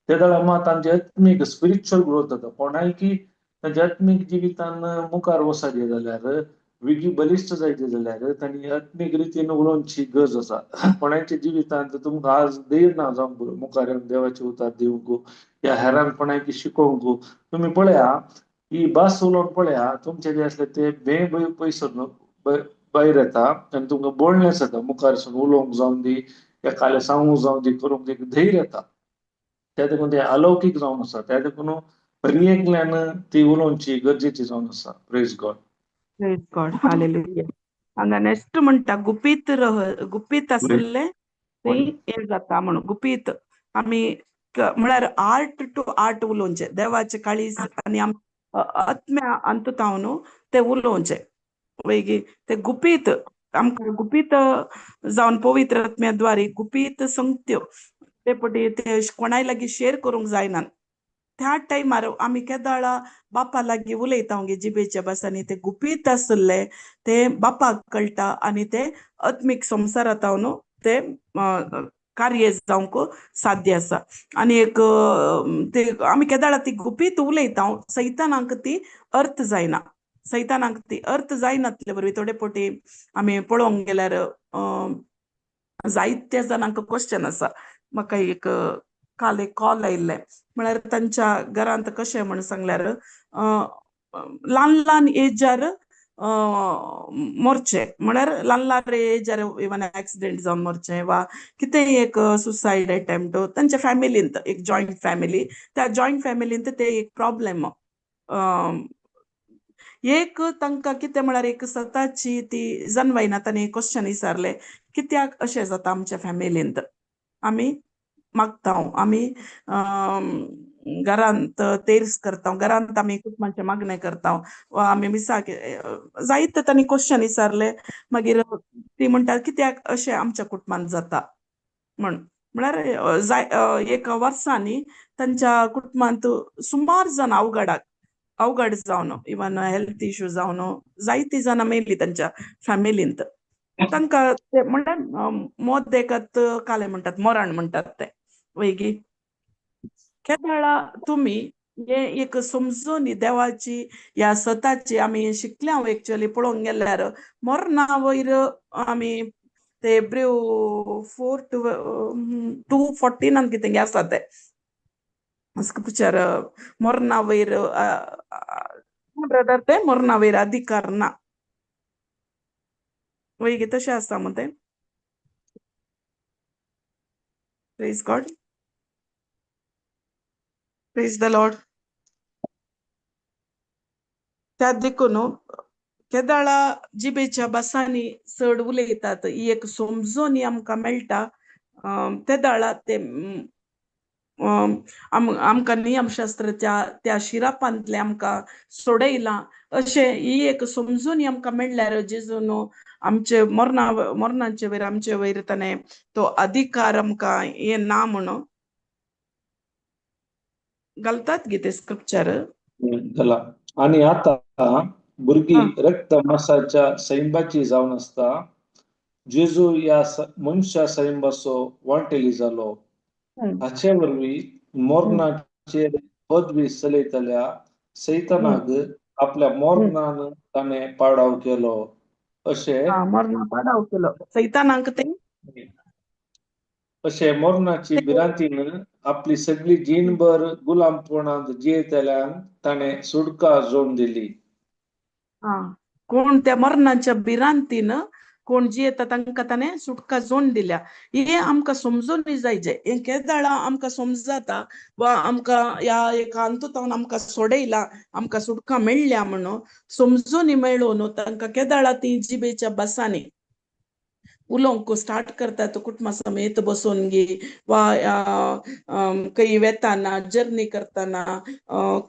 तेदळा मात आमचे आत्मीक स्पिरिच्युअल ग्रोथ जाता. कोणायकी तांच्या आत्मीक जिवितान मुखार वचपाचें जाल्यार, वेगळी बलिश्ट जायचे जाल्यार तांणी आत्मीक रितीन उलोवची गरज आसा. कोणाच्या जिवितांत तुमकां आज धैर्य ना जावंक बरो मुखार येवन देवाचे उतार दिवंक या हेरांक कोणायकी शिकोवंक, तुमी पळया ही भास उलोवन पळया, तुमचे जे आसले ते भंय भंय पयसो भायर येता आनी तुमकां बोलणें जाता, मुखार सून उलोवंक जावन दी, एकाले सांगूंक जावन दी, करूंक दी, धैर्य येता. त्या देखून ते अलौकीक जावन आसा. त्या देखून हर एकल्यान ती उलोवची गरजेची जावन आसा. Praise God. Praise God, hallelujah. हांगा नेक्स्ट म्हणटा गुपीत रह, गुपीत आसले ते हें जाता म्हणून. गुपीत आमी म्हळ्यार आर्ट टू आर्ट उलोवचें, देवाचे काळीज आनी आत्म्या अंतताव न्हू ते उलोवचें. वैगी ते गुपीत आमकां गुपीत जावन पवित्र आत्म्या द्वारे गुपीत संगत्यो ते पटी ते कोणाय लागीं शेर करूंक जायना. त्या टायमार आमी केदाळा बापा लागीं उलयता गे जिबेच्या भासांनी, ते गुपीत आसले ते बापाक कळटा आनी ते आत्मीक संवसारांत न्हू ते कार्य जावंक साध्य आसा. आनी एक ते आमी केदाळा ती गुपीत उलयता, सैतानाक ती अर्थ जायना, सैतानाक ती अर्थ जायनातले वरवीं थोडे पटी आमी पळोवंक गेल्यार जायत्या जाणांक क्वेश्चन आसा. म्हाका एक काल एक कॉल आयिल्लें, म्हळ्यार तांच्या घरांत कशें म्हण सांगल्यार ल्हान ल्हान एजार मोरचें, म्हळ्यार ल्हान ल्हान एजार इवन एक्सिडेंट जावन मोरचें वा कितेंय एक सुसायड अटेम्प्ट तांच्या फॅमिलींत, एक जॉयंट फॅमिली, त्या जॉयंट फॅमिलींत ते एक प्रॉब्लेम. एक तांकां कितें म्हळ्यार एक सताची ती जनवायना, तांणी क्वेश्चन विचारलें कित्याक अशें जाता आमच्या फॅमिलींत, आमी मागता, आमी घरांत तेर्स करता, घरांत आमी कुटुंबाचें मागणें करता वा आमी मिसाक जायते तांणी क्वेश्चन विचारले. मागीर ती म्हणटा कित्याक अशें आमच्या कुटुंबांत जाता म्हण, म्हळ्यार जाय एक वर्सांनी तांच्या कुटुंबांत सुमार जाण अवघडाक अवघड जावन इवन हेल्थ इश्यू जावन जायतीं जाणां मेल्लीं तांच्या फॅमिलींत. तांकां ते म्हणल्यार मोत देखत काले म्हणटात, मरण म्हणटात ते. वैगी केदळा तुमी हे एक समजून देवाची ह्या सताची आमी शिकल्या एक्चुअली पळोवंक गेल्यार मरणा वयर आमी ते ब्रेव 4:2-2:14 कितें आसा ते स्क्रिप्चर, मरणा वयर ब्रदर ते मरणा वयर अधिकार ना. वैगी तशें आसा मग ते. Praise God, praise the Lord. त्या देखून केदाळा जिबेच्या भासांनी चड उलयतात ही एक समजून आमकां मेळटा. तेदाळा ते आमकां नियमशास्त्राच्या त्या शिरापांतले आमकां सोडयलां अशें ही एक समजून आमकां मेळ्ळ्यार जेजून आमचे मरणा मरणाचे वयर आमचे वयर ताणें तो अधिकार आमकां हें ना म्हणून घालतात गे ते स्क्रिप्चर घाला. आनी आतां भुरगीं रक्त मासाच्या सैंबाची जावन आसता, जेजू ह्या मनशा सैंबाचो वांटेली जालो, हाचे वरवीं मरणाचेर पदवी चलयतल्या सैतानाक आपल्या मरणान ताणें पाडाव केलो. अशें मरणा पाडाव केलो सैतानाक ते अशें मरणाची भिरांतीन आपली सगळी जीणभर गुलामपणांत जियेतल्यांक ताणें सुटका जोडून दिली. कोण त्या मरणाच्या भिरांतीन कोण जियेता तांकां ताणें सुटका जोन दिल्या. हें आमकां समजून जायजे. हें केदाळा आमकां समजाता वा आमकां ह्या एका अंतुतावन आमकां सोडयला, आमकां सुटका मेळ्ळ्या म्हणून समजून मेळून तांकां केदाळा ती जिबेच्या बसांनी उलोवंक स्टार्ट करतात, कुटुंबा समेत बसून गी वा खंय वेताना, जर्नी करतना,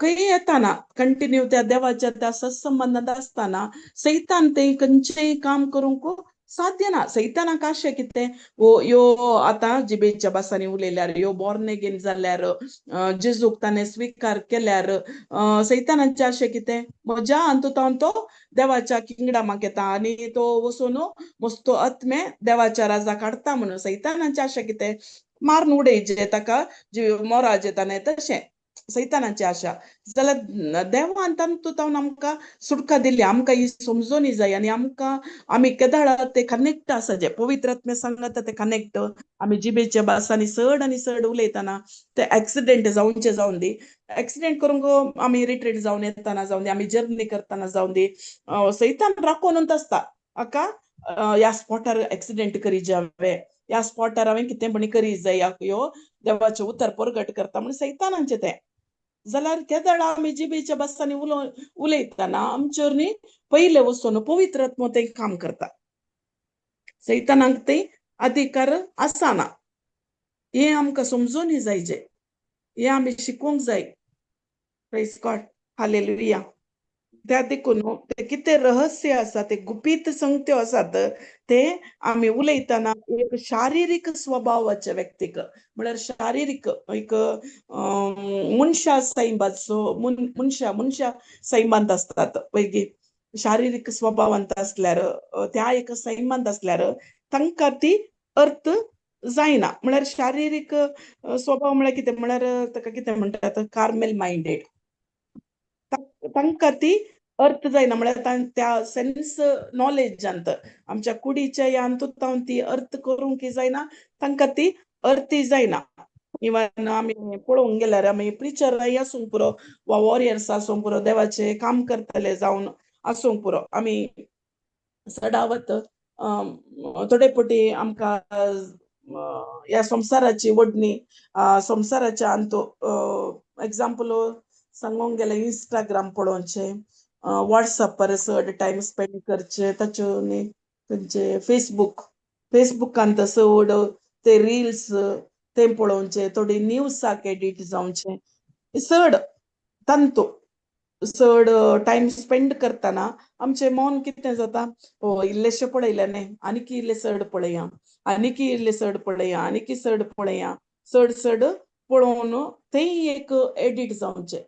खंय येताना कंटिन्यू त्या देवाच्या त्या सत्संबंधांत आसतना सैतान ते खंयचेय काम करूंक साध्य ना. सैतानाक आशें कितें, वो ह्यो आतां जिबेच्या भासांनी उलयल्यार, ह्यो बॉर्न एगेन जाल्यार, जेजूक ताणें स्विकार केल्यार, सैतानाचें अशें कितें, म्हज्या अंतुतावन तो देवाच्या किंगडमाक येता आनी तो वचून मस्तो आत्मे देवाच्या राजा काडटा म्हणून सैतानाचें अशें कितें, मारून उडयचें ताका मोराजें ताणें, तशें सैतानाची आशा. जाल्यार देवान तातूंत आमकां सुटका दिली. आमकां ही समजोनी जाय आनी आमकां आमी केदाळा ते कनेक्ट आसा, जे पवित्र आत्मे सांगता ते कनेक्ट. आमी जिबेच्या भासांनी चड आनी चड उलयतना ते एक्सिडेंट जावचे जावन दी, एक्सिडेंट करूंक आमी रिट्रीट जावन येतना जावन दी, आमी जर्नी करतना जावन दी, सैतान राखोनूच आसता हाका ह्या स्पॉटार एक्सिडेंट करी जावे, ह्या स्पॉटार हांवें कितें म्हणी करी जाय, ह्यो देवाचें उतर परगट करता म्हण सैतानाचें तें. जाल्यार केदळा आमी जिबेच्या भासांनी उलयतना आमचेर न्ही पयलें वचून पवित्र आत्मो तें काम करता, सैतानाक ते अधिकार आसना. हें आमकां समजून जायजें, हें आमी शिकोवंक जाय. Praise God, hallelujah. त्या देखून ते कितें रहस्य आसा, ते गुपीत संगत्यो आसात, ते आमी उलयतना एक शारिरीक स्वभावाच्या व्यक्तीक, म्हळ्यार शारिरीक एक मनशा सैमाचो मनशा मनशा सैमांत आसतात पळय, शारिरीक स्वभावांत आसल्यार, त्या एक सैमांत आसल्यार तांकां ती अर्थ जायना. म्हळ्यार शारिरीक स्वभाव म्हळ्यार कितें, म्हळ्यार ताका कितें म्हणटात, कार्मेल मायंडेड, तांकां ती अर्थ जायना. म्हळ्यार त्या सेन्स नॉलेजांत आमच्या कुडीच्या ह्या हातूंत ती अर्थ करूंक जायना, तांकां ती अर्थी जायना. इवन आमी पळोवंक गेल्यार आमी प्रिचराय आसूंक पुरो वा वॉरियर्स आसूंक पुरो, देवाचें काम करतले जावन आसूंक पुरो, आमी सदावत थोडे फावटी आमकां ह्या संवसाराची ओडणी, संवसाराच्या अंतू एग्जाम्पल सांगूंक गेल्यार इंस्टाग्राम पळोवचें, वॉट्सॅपार चड टायम स्पेंड करचें, ताच्यो न्ही खंयचे फेसबूक, फेसबुकान चड ते रिल्स ते पळोवचें, थोडी न्यूजाक एडिट जावचें, चड तांतू चड टायम स्पेंड करतना आमचें मन कितें जाता, ओ इल्लेशें पळयलें न्ही, आनीक इल्लें चड पळया, आनीक इल्लें चड पळया, आनीक चड पळया, चड चड पळोवन तेंय एक एडिट जावचें.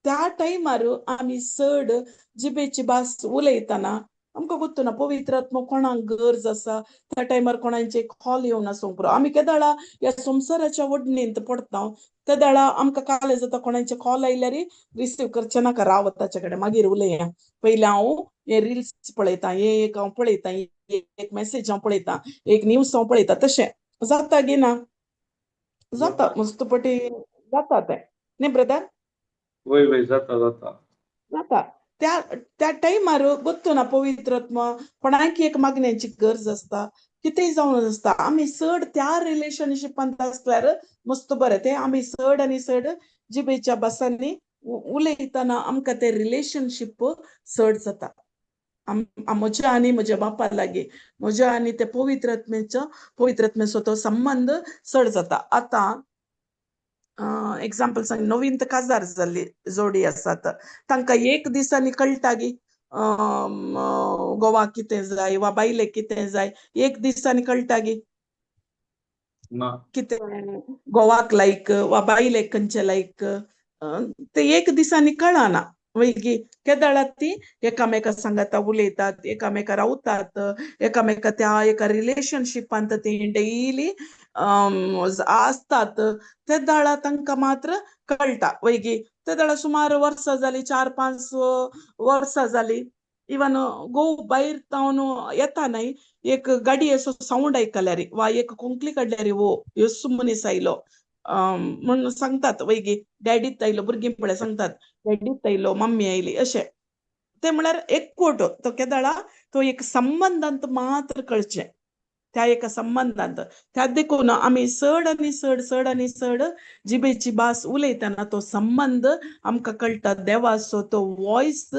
त्या टायमार आमी चड जिबेची भास उलयतना आमकां गोत्तुना पवित्र आत्मो कोणाक गरज आसा त्या टायमार कोणाचे कॉल येवन आसूंक पुरो. आमी केदाळा ह्या संवसाराच्या वडणींत पडटा, तेदाळा आमकां कालें जाता कोणाचे कॉल आयल्यार रिसीव करचें नाका, रावत ताचे कडेन मागीर उलया, पयलीं हांव हे रिल्स पळयता, हे एक हांव पळयता, एक मॅसेज हांव पळयता, एक न्यूज हांव पळयता, तशें जाता गी ना जाता, मस्त पटी जाता तें न्ही ब्रदर? वय वय जाता जाता जाता. त्या त्या टायमार गोत्तुना पवित्र आत्मा कोणाक एक मागण्याची गरज आसता, कितेंय जावन आसता, आमी चड त्या रिलेशनशिपांत आसल्यार मस्त बरें. तें आमी चड आनी चड जिबेच्या भासांनी उलयतना आमकां तें रिलेशनशीप चड जाता. म्हज्या आनी म्हज्या बापा लागीं, म्हज्या आनी ते पवित्र आत्म्याचो, पवित्र आत्म्याचो तो संबंद चड जाता. आतां एग्जाम्पल सांग, नवीन काजार जाल्ली जोडी आसात, तांकां एक दिसांनी कळटा गी गोवा कितें जाय वा बायलेक कितें जाय, एक दिसांनी कळटा गी कितें गोवाक लायक वा बायलेक खंयचें लायक, ते एक दिसांनी कळना वयगी. केदळा ती एकामेका सांगाता उलयतात, एकामेका रावतात, एकामेका त्या एका रिलेशनशिपांत ती डेली आसतात, तेदाळा तांकां मात्र कळटा वयगी. तेदाळा सुमार वर्सां जालीं, 4-5 वर्सां जालीं, इवन गोव भायर तावन येता न्हय, एक गाडयेचो सावंड आयकल्यार वा एक कोंकली काडल्यार वो येसू मनीस आयलो म्हण सांगतात वयगी, डॅडीत आयलो, भुरगीं पळय सांगतात डॅडीत आयलो, मम्मी आयली, अशें. ते म्हळ्यार एकवट तो केदाळा तो एक संबंदांत मात्र कळचें, त्या एका संबंदांत. त्या देखून आमी चड आनी चड चड आनी चड जिबेची भास उलयतना तो संबंद आमकां कळटा, देवाचो तो वॉयस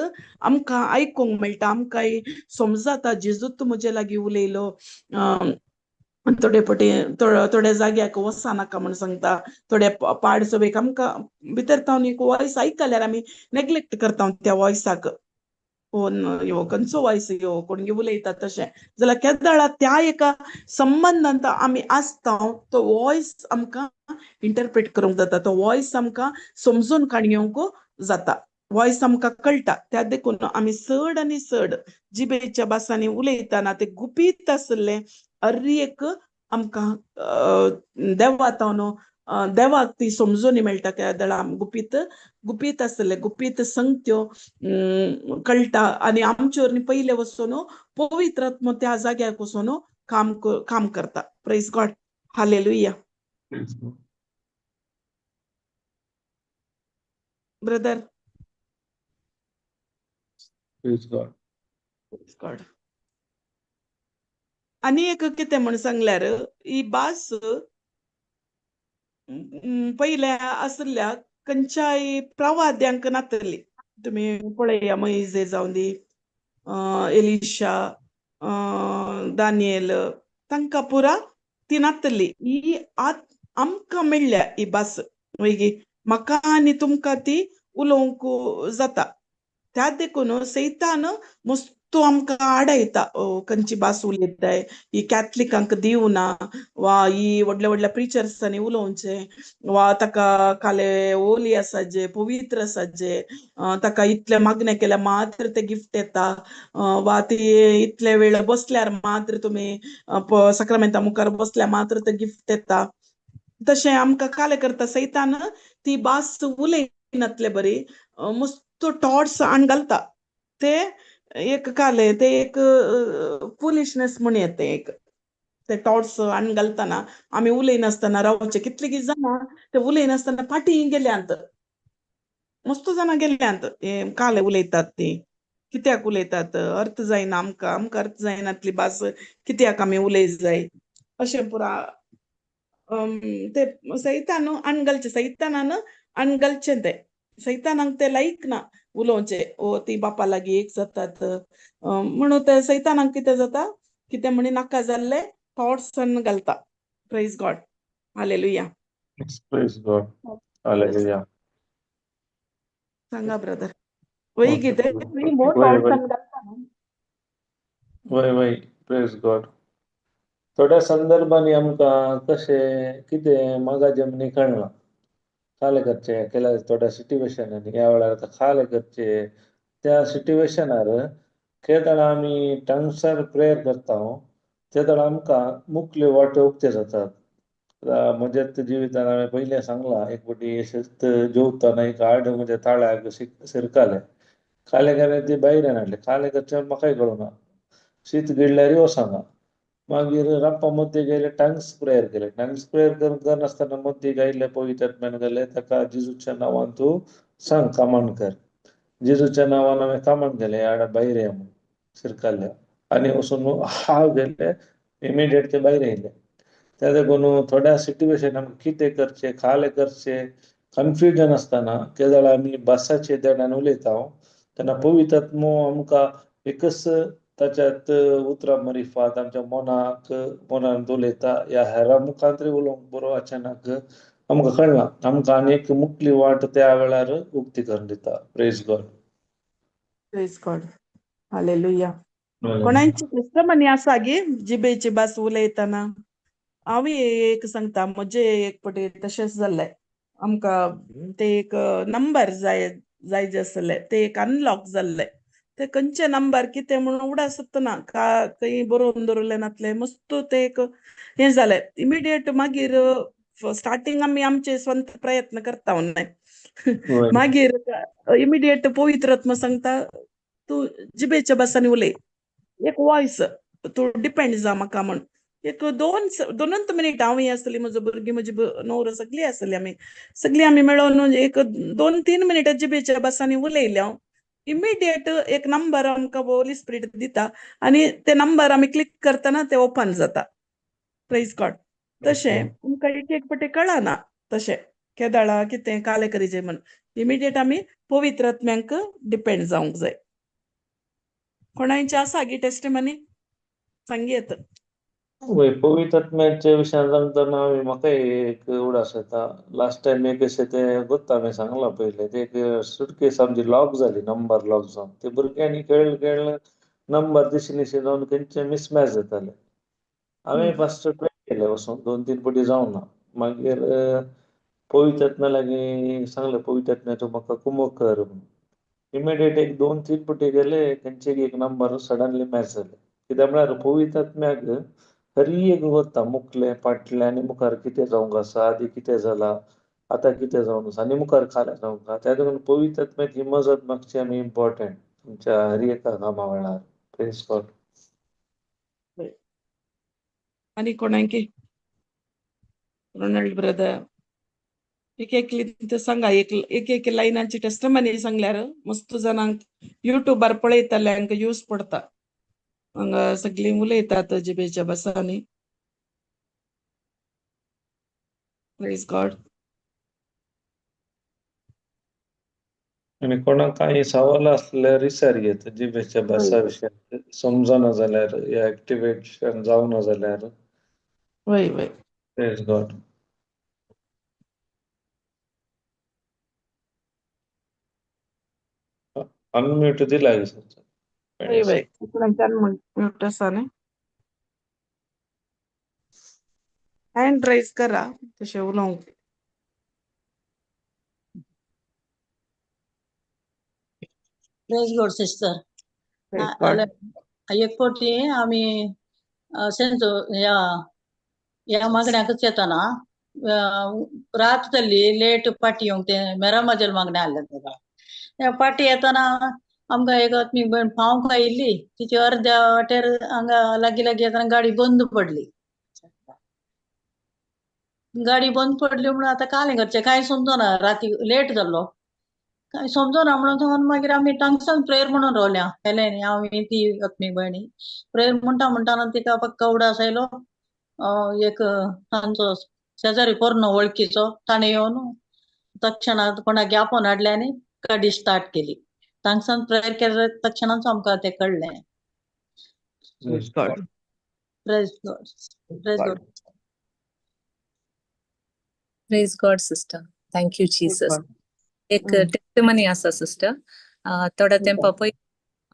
आमकां आयकूंक मेळटा, आमकां समजाता जेजूत म्हजे लागीं उलयलो. थोडे पटी थोड्या जाग्याक वचनाका म्हूण सांगता, थोडे पाड सभेक आमकां भितर तावन एक वॉयस आयकल्यार आमी नेग्लेक्ट करता त्या वॉयसाक, यो खंयचो वॉयस यो कोण उलयता तशें जाल्यार केदाळा त्या एका संबंदांत आमी आसता तो वॉयस आमकां इंटरप्रेट करूंक जाता, तो वॉयस आमकां समजून काडूंक जाता, वॉयस आमकां कळटा. त्या देखून आमी चड आनी चड जिबेच्या भासांनी उलयतना ते गुपीत आसलें हर एक आमकां देवा तावन देवाक ती समजून मेळटा. केदळा गुपीत गुपीत आसलें गुपीत संगत्यो कळटा आनी आमचे पयले वचून पवित्र आत्मो त्या जाग्याक वचून काम काम करता. Praise God, hallelujah. Brother, praise God, praise God. आनी एक कितें म्हण सांगल्यार ही भास पयल्या आशिल्ल्या खंयच्याय प्रवाद्यांक नातली. तुमी पळया मोयजे जावं दी, एलिशा, दानियल, तांकां पुरा ती नातली. ही आमकां मेळ्ळ्या ही भास, मागीर म्हाका आनी तुमकां ती उलोवंक जाता. त्या देखून सैतान मस्तू आमकां आडायता, खंयची भास उलयताय ही कॅथलिकांक दिवना, वा ही व्हडल्या व्हडल्या प्रिचर्सांनी उलोवचें, वा ताका काले ओली आसा जे पवित्र आसा जे ताका इतलें मागणें केल्यार मात्र तें गिफ्ट येता, वा ती इतले वेळ बसल्यार मात्र तुमी साक्रामेंता मुखार बसल्यार मात्र तें गिफ्ट येता. तशें आमकां काले करता सैतान ती भास उलयनातले बरी मस्त टॉट्स हाण घालता. ते एक काले ते एक फुलिशनेस म्हण येता एक ते टॉट्स हाण घालतना आमी उलयनासतना रावचें. कितलीं जाणां ते उलयनासतना फाटीं गेल्यांत, मस्त जाणां गेल्यांत काले उलयतात ती कित्याक उलयतात अर्थ जायना आमकां, आमकां अर्थ जायनातली भास कित्याक आमी उलय जाय अशें पुरा ते सैतान हाण घालचें, सैतानान हाण घालचें ते सैतानाक ते लायक ना उलोवचें, ओ ती बापा लागीं एक जातात म्हणून ते सैतानाक कितें जाता कितें म्हणी नाका जाल्ले थॉट्स घालता. Praise God, hallelujah. Praise God, hallelujah. सांगा ब्रदर, वय कितें मोर थॉट्स घालता. वय वय, प्रेज गॉड. थोड्या संदर्भांनी आमकां कशें कितें मागा जमनी कळना खाले करचे केल्या थोड्या सिट्युएशनांनी ह्या वेळार आतां खाले करचे त्या सिट्युएशनार केदळा आमी टंग्सार प्रेयर करता ते वेळार आमकां मुखल्यो वाट्यो उक्त्यो जातात. म्हज्याच जिवितान हांवें पयलें सांगलां, एक फावटी अशेंच जेवतना एक आड म्हज्या ताळ्याक शिरकालें, खालें काय ती भायर हाडलें, खालें करचें म्हाकाय कळना, शीत गिळ्ळ्यारूय वचना. मागीर राप्पा मद्दे गेले टंग्स प्रेयर केले, टंग्स प्रेयर करनासतना मद्दे गायले पवित्र आत्म्यान गेले ताका जेजूच्या नांवान तूं सांग कामान कर, जेजूच्या नांवान हांवें कामान केलें आड भायर या म्हूण शिरकाल्या आनी वचून हांव गेले इमिडिएट ते भायर येयले. त्या देखून थोड्या सिट्युएशन आमकां कितें करचें खालें करचें कन्फ्युजन आसतना केदळा आमी भासाचे देणान उलयता तेन्ना पवित्र आत्मो आमकां एकच ताच्यात उतरां मरिफात आमच्या मनाक मनांत उलयता ह्या हेरां मुखार तरी उलोवंक बरो अचानक आमकां कळना, आमकां आनी एक मुखली वाट त्या वेळार उक्ती करून दिता. Praise God, praise God, hallelujah. कोणाची टेस्टमनी आसा गे जिबेची भास उलयतना? हांव एक सांगता, म्हजे एक पटी तशेंच जाल्लें. आमकां ते एक नंबर जाय जाय जे आसले ते एक अनलॉक जाल्ले, ते खंयचे नंबर कितें म्हणून उडासत ना, का खंय बरोवन दवरलें नातलें मस्त ते एक हें जालें इमिडिएट. मागीर स्टार्टींग आमी आमचे स्वंत प्रयत्न करता न्हय, मागीर इमिडिएट पवित्र आत्मा सांगता तूं जिबेच्या भासांनी उलय, एक वॉयस तूं डिपेंड जा म्हाका म्हण. एक दोनूच मिनीट हांव आसली, म्हजो भुरगीं, म्हजी नवरो सगळीं आसली, आमी सगळीं आमी मेळोन एक 2-3 मिनटां जिबेच्या भासांनी उलयलें हांव. इमिडिएट एक नंबर आमकां होली स्पिरीट दिता आनी ते नंबर आमी क्लिक करतना ते ओपन जाता. प्रेज गॉड. तशें आमकां एक एक पटे कळना तशें केदाळा कितें कालें करीजे म्हण इमिडिएट आमी पवित्र आत्म्यांक डिपेंड जावंक जाय. कोणायचे आसा गी टेस्टिमनी सांगयेत. वय, पवित्र आत्म्याच्या विशयान सांगतना हांवें म्हाका एक उडास येता. लास्ट टायम एक अशें तें गोत्ता हांवें सांगलां पयलें, ते एक सुटकेस आमची लॉक जाली, नंबर लॉक जावन ते भुरग्यांनी खेळ खेळ नंबर दिशी निशी जावन खंयचे मिसमॅच जाताले. हांवें फस्ट ट्राय केलें वचून 2-3 पटी जावना. मागीर पवित्र आत्म्या लागीं सांगलें, पवित्र आत्म्या तूं म्हाका कुमक कर म्हणून. इमिडिएट एक 2-3 पटी गेले, खंयचे एक नंबर सडनली मॅच जाले. कित्याक म्हळ्यार पवित्र आत्म्याक हरी एक वता मुखलें फाटलें आनी मुखार कितें जावंक आसा, आदी कितें जालां, आतां कितें जावन आसा आनी मुखार खालें जावंक आसा. त्या देखून पवित्र आत्म्याची मजत मागची आमी इम्पॉर्टंट तुमच्या हर एका कामा वेळार. Praise God. आनी कोणाकी रोनाल्ड ब्रदर एक एकली सांगा, एक एक एक लायनाची टेस्टमनी सांगल्यार मस्त जाणांक युट्यूबार पळयतल्यांक यूज पडता. हांगा सगळीं उलयतात जिबेच्या भासांनी. Praise God. आनी कोणाक कांय सवाल आसल्यार विचार घेत जिबेच्या भासा विशयान समजना जाल्यार या एक्टिवेशन जावना जाल्यार. वय वय. Praise God. Unmute दिला वय वय. म्यूट आसा न्ही. हँड रेज करा तशें उलोवंक. Praise God sister. Praise God. एक फावटी आमी अशेंच ह्या ह्या मागण्याकच येताना रात जाल्ली, लेट पाटी येवंक ते मेरामाजेल मागणें आहलें तेका. पाटी येताना आमकां एक आत्मीक भयण पावंक आयिल्ली, तिची अर्द्या वाटेर हांगा लागीं लागीं येताना गाडी बंद पडली. गाडी बंद पडली म्हणून आतां कालें करचें कांय समजना, राती लेट जाल्लो कांय समजना म्हणून सांगून मागीर आमी टांगसान प्रेयर म्हणून रावल्या. केलें न्ही हांव ती आत्मीक भयणी प्रेयर म्हणटा म्हणटाना तिका पक्का उडास आयलो. एक तांचो शेजारी पोरणो वळखीचो ताणें येवन तक्षणात कोणाक आपोवन हाडलें आनी गाडी स्टार्ट केली. तांगसान प्रेयर केलें तक्षणाच आमकां तें कळ्ळें. Praise God. Praise God. Praise God. Praise God sister. Thank you Jesus. एक टेस्टिमनी आसा सिस्टर. थोड्या तेंपा पय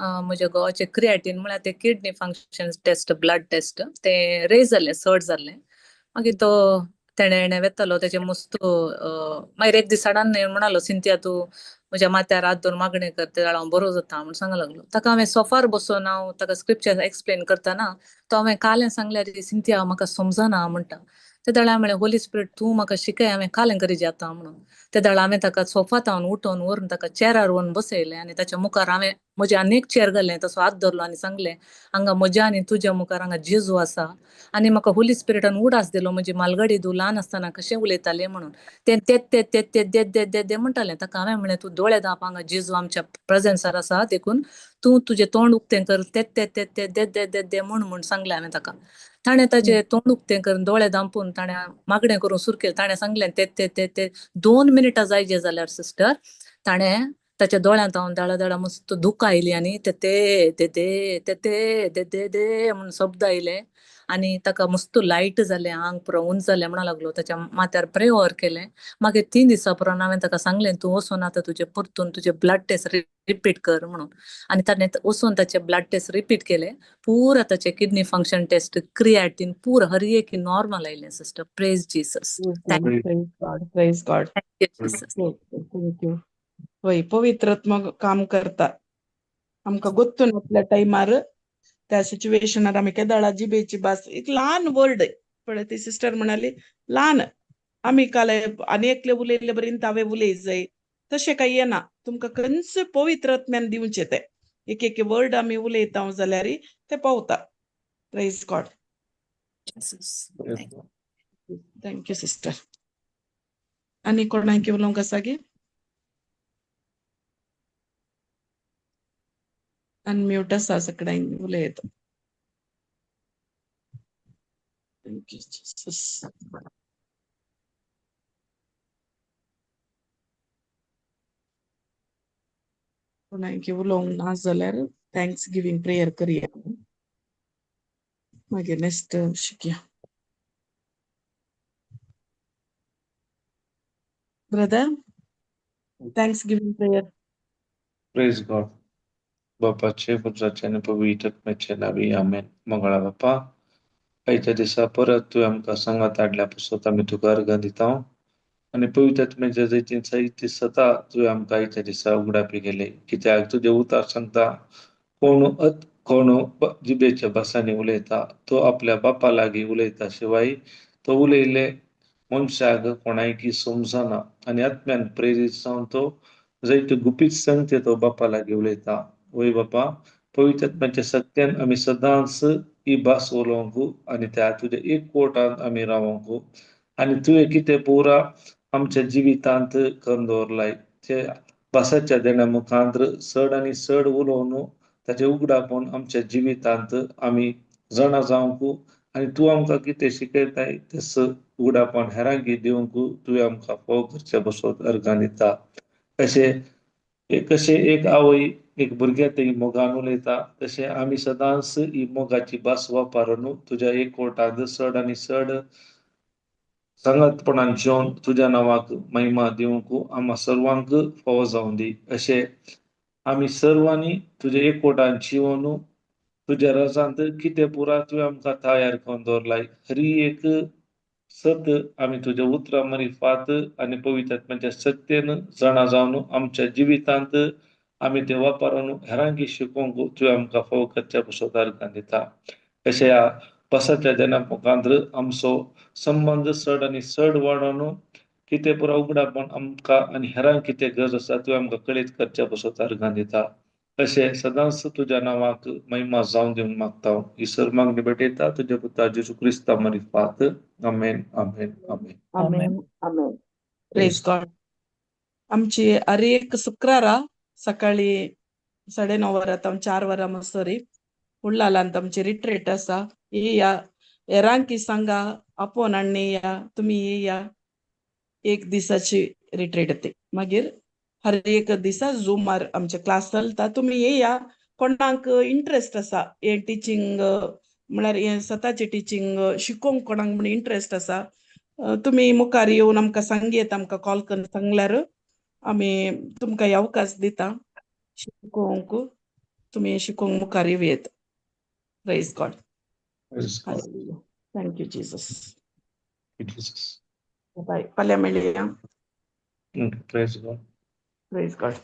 म्हज्या घोवाचे क्रिएटीन म्हळ्यार ते kidney function test, blood test ते रेज जाल्लें, चड जाल्लें. मागीर तो तेणें वेतालो तेजे मस्त. मागीर एक दीस सडन म्हणालो, सिंतिया तूं म्हज्या माथ्यार हात दवरून मागणें कर, ते हांव बरो जाता म्हूण सांग लागलो. ताका हांवें सोफार बसून हांव ताका स्क्रिप्चर एक्सप्लेन करतना तो हांवें कालें सांगल्यार सिंतिया म्हाका समजना म्हणटा. ते दळा म्हळें, होली स्पिरिट तूं म्हाका शिकय, हांवें कालें करी जाता म्हणून. ते दळा हांवें ताका सोफात हांव उठोवन व्हरून ताका चेरार व्हरून बसयलें आनी ताच्या मुखार हांवें म्हज्या आनी एक चेर घालें, तसो हात धरलो आनी सांगलें, हांगा म्हज्या आनी तुज्या मुखार हांगा जेजू आसा आनी म्हाका होली स्पिरिटान उडास दिलो म्हजी मालगाडी तूं ल्हान आसतना कशें उलयतालें म्हणून. तें ते ते ते ते दे दे दे दे म्हणटालें. ताका हांवें म्हणलें, तूं दोळे धांप, हांगा जेजू आमच्या प्रेजेन्सार आसा, देखून तूं तुजें तोंड उक्तें कर, ते ते ते ते दे दे दे दे म्हूण म्हूण सांगलें हांवें ताका. ताणें ताजें तोंड उक्तें करून दोळे धांपून ताणें मागणें करून सुरू केलें. ताणें सांगलें ते ते ते ते 2 मिनटां जायचे जाल्यार सिस्टर ताणें ताच्या दोळ्यांत हांव दळा दळा मस्त दुकां आयली आनी ते ते ते ते ते ते दे दे दे म्हणून शब्द आयले आनी ताका मस्त लायट जालें, आंग पुरो उंच जालें म्हणून लागलो. ताच्या माथ्यार प्रेयर केलें. मागीर 3 दिसां उपरांत हांवें ताका सांगलें, तूं वचून आतां तुजें परतून तुजें ब्लड टेस्ट रिपीट कर म्हणून. आनी ताणें वचून ताचे ब्लड टेस्ट रिपीट केले, पुरा ताचे किडनी फंक्शन टेस्ट, क्रिएटीन पुरा हर एक नॉर्मल आयलें sister. Praise Jesus. Praise God. Praise God. Thank you Jesus. Thank you. वय, पवित्रात्मक काम करता. आमकां गोत्तून आपल्या टायमार त्या सिच्युएशनार आमी केदाळा जिबेची भास एक ल्हान वर्ड पळय ती सिस्टर म्हणाली ल्हान आमी काल आनी एकले उलयल्ले बरें हांवें उलय जाय तशें कांय येना. तुमकां खंयच पवित्र आत्म्यान दिवचें तें एक एक वर्ड आमी उलयता जाल्यार ते पावता. Praise God. Thank you sister. आनी कोणाक उलोवंक आसा गी? अनम्यूट आसा सगळ्यांक उलयत. Thank you Jesus. कोणाक उलोवंक ना जाल्यार thanks giving prayer करया, मागीर नेक्स्ट शिकया. Brother, thanksgiving prayer. Praise God. बापाचे, पुत्राचे आनी पवित्र आत्म्याचे नांवी, आमेन. मंगळा बापा, आयच्या दिसा परत तुवें आमकां सांगात हाडल्या पासत आमी तुका अर्गां दिता आनी पवित्र आत्म्याच्या जैतीन सहित सता तुवें आमकां आयच्या दिसा उगडापी केले. कित्याक तुजें उतार सांगता, कोण अत कोण जिबेच्या भासांनी उलयता तो आपल्या बापा लागीं उलयता, शिवाय तो उलयले मनशाक कोणायकी समजना आनी आत्म्यान प्रेरीत जावन तो जैत गुपीत सांगते तो बापा लागीं उलयता. वय बापा, पवित्र आत्म्याच्या सत्यान आमी सदांच ही भास उलोवंक आनी त्या तुज्या एक कोटान आमी रावोंक आनी तुवें कितें पुरा आमच्या जिवितांत करून दवरलाय ते भासाच्या देण्या मुखांत चड आनी चड उलोवन ताचें उगडापण आमच्या जिवितांत आमी जाणा जावंक आनी तूं आमकां कितें शिकयताय तें उगडापण हेरांक दिवंक तुवें आमकां फोव करचे बसत अर्गां दिता. तशें कशें एक आवय एक भुरग्या थंय मोगान उलयता तशें आमी सदांच ही मोगाची भास वापरून तुज्या एक कोटांत चड आनी चड सांगातपणान जेवन तुज्या नांवाक महिमा दिवंक आमकां सर्वांक फावो जावं दी. अशें आमी सर्वांनी तुज्या एकवटान जिवन तुज्या रजांत कितें पुरा तुवें आमकां तयार करून दवरलाय हरी एक सत आमी तुज्या उतरां मरिफात आनी पवित्र आत्म्याच्या सत्तेन जाणा जावन आमच्या जिवितांत आमी ते वापरून हेरांकी शिकोवंक तुवें आमकां फावो करच्या पसत अर्गां दिता. अशें ह्या बसाच्या देना मुखांत आमचो संबंद चड आनी चड वाडोवन कितें पुरा उगडापण आमकां आनी हेरांक कितें गरज आसा तुवें आमकां कळीत करच्या पसत अर्गां दिता. अशें सदांच तुज्या नांवाक महिमा जावन दिवंक मागता. ही सर मागणी भेटयता तुज्या पुता जेजू क्रिस्ता मरिफात. आमेन, आमेन, आमेन. आमेन, आमेन. Praise God. आमची हर एक शुक्रारा सकाळी 9:30 वरां तावन 4 वरां मसरी उल्लालांत आमची रिट्रीट आसा. येया, हेरांकी सांगा, आपोवन हाडून या, तुमी येया. एक दिसाची रिट्रीट ती. मागीर हर एक दिसा झुमार आमचे क्लास चलता, तुमी येया. कोणाक इंट्रस्ट आसा हें टिचींग म्हळ्यार हें स्वताचें टिचींग शिकोवंक कोणाक म्हण इंट्रस्ट आसा, तुमी मुखार येवन आमकां सांगयेत, आमकां कॉल करून सांगल्यार आमी तुमकां अवकाश दिता शिकोवंक, तुमी शिकोवंक मुखार येवयेत. Praise God. Thank you Jesus. Bye, फाल्यां मेळया. Praise God. Praise God.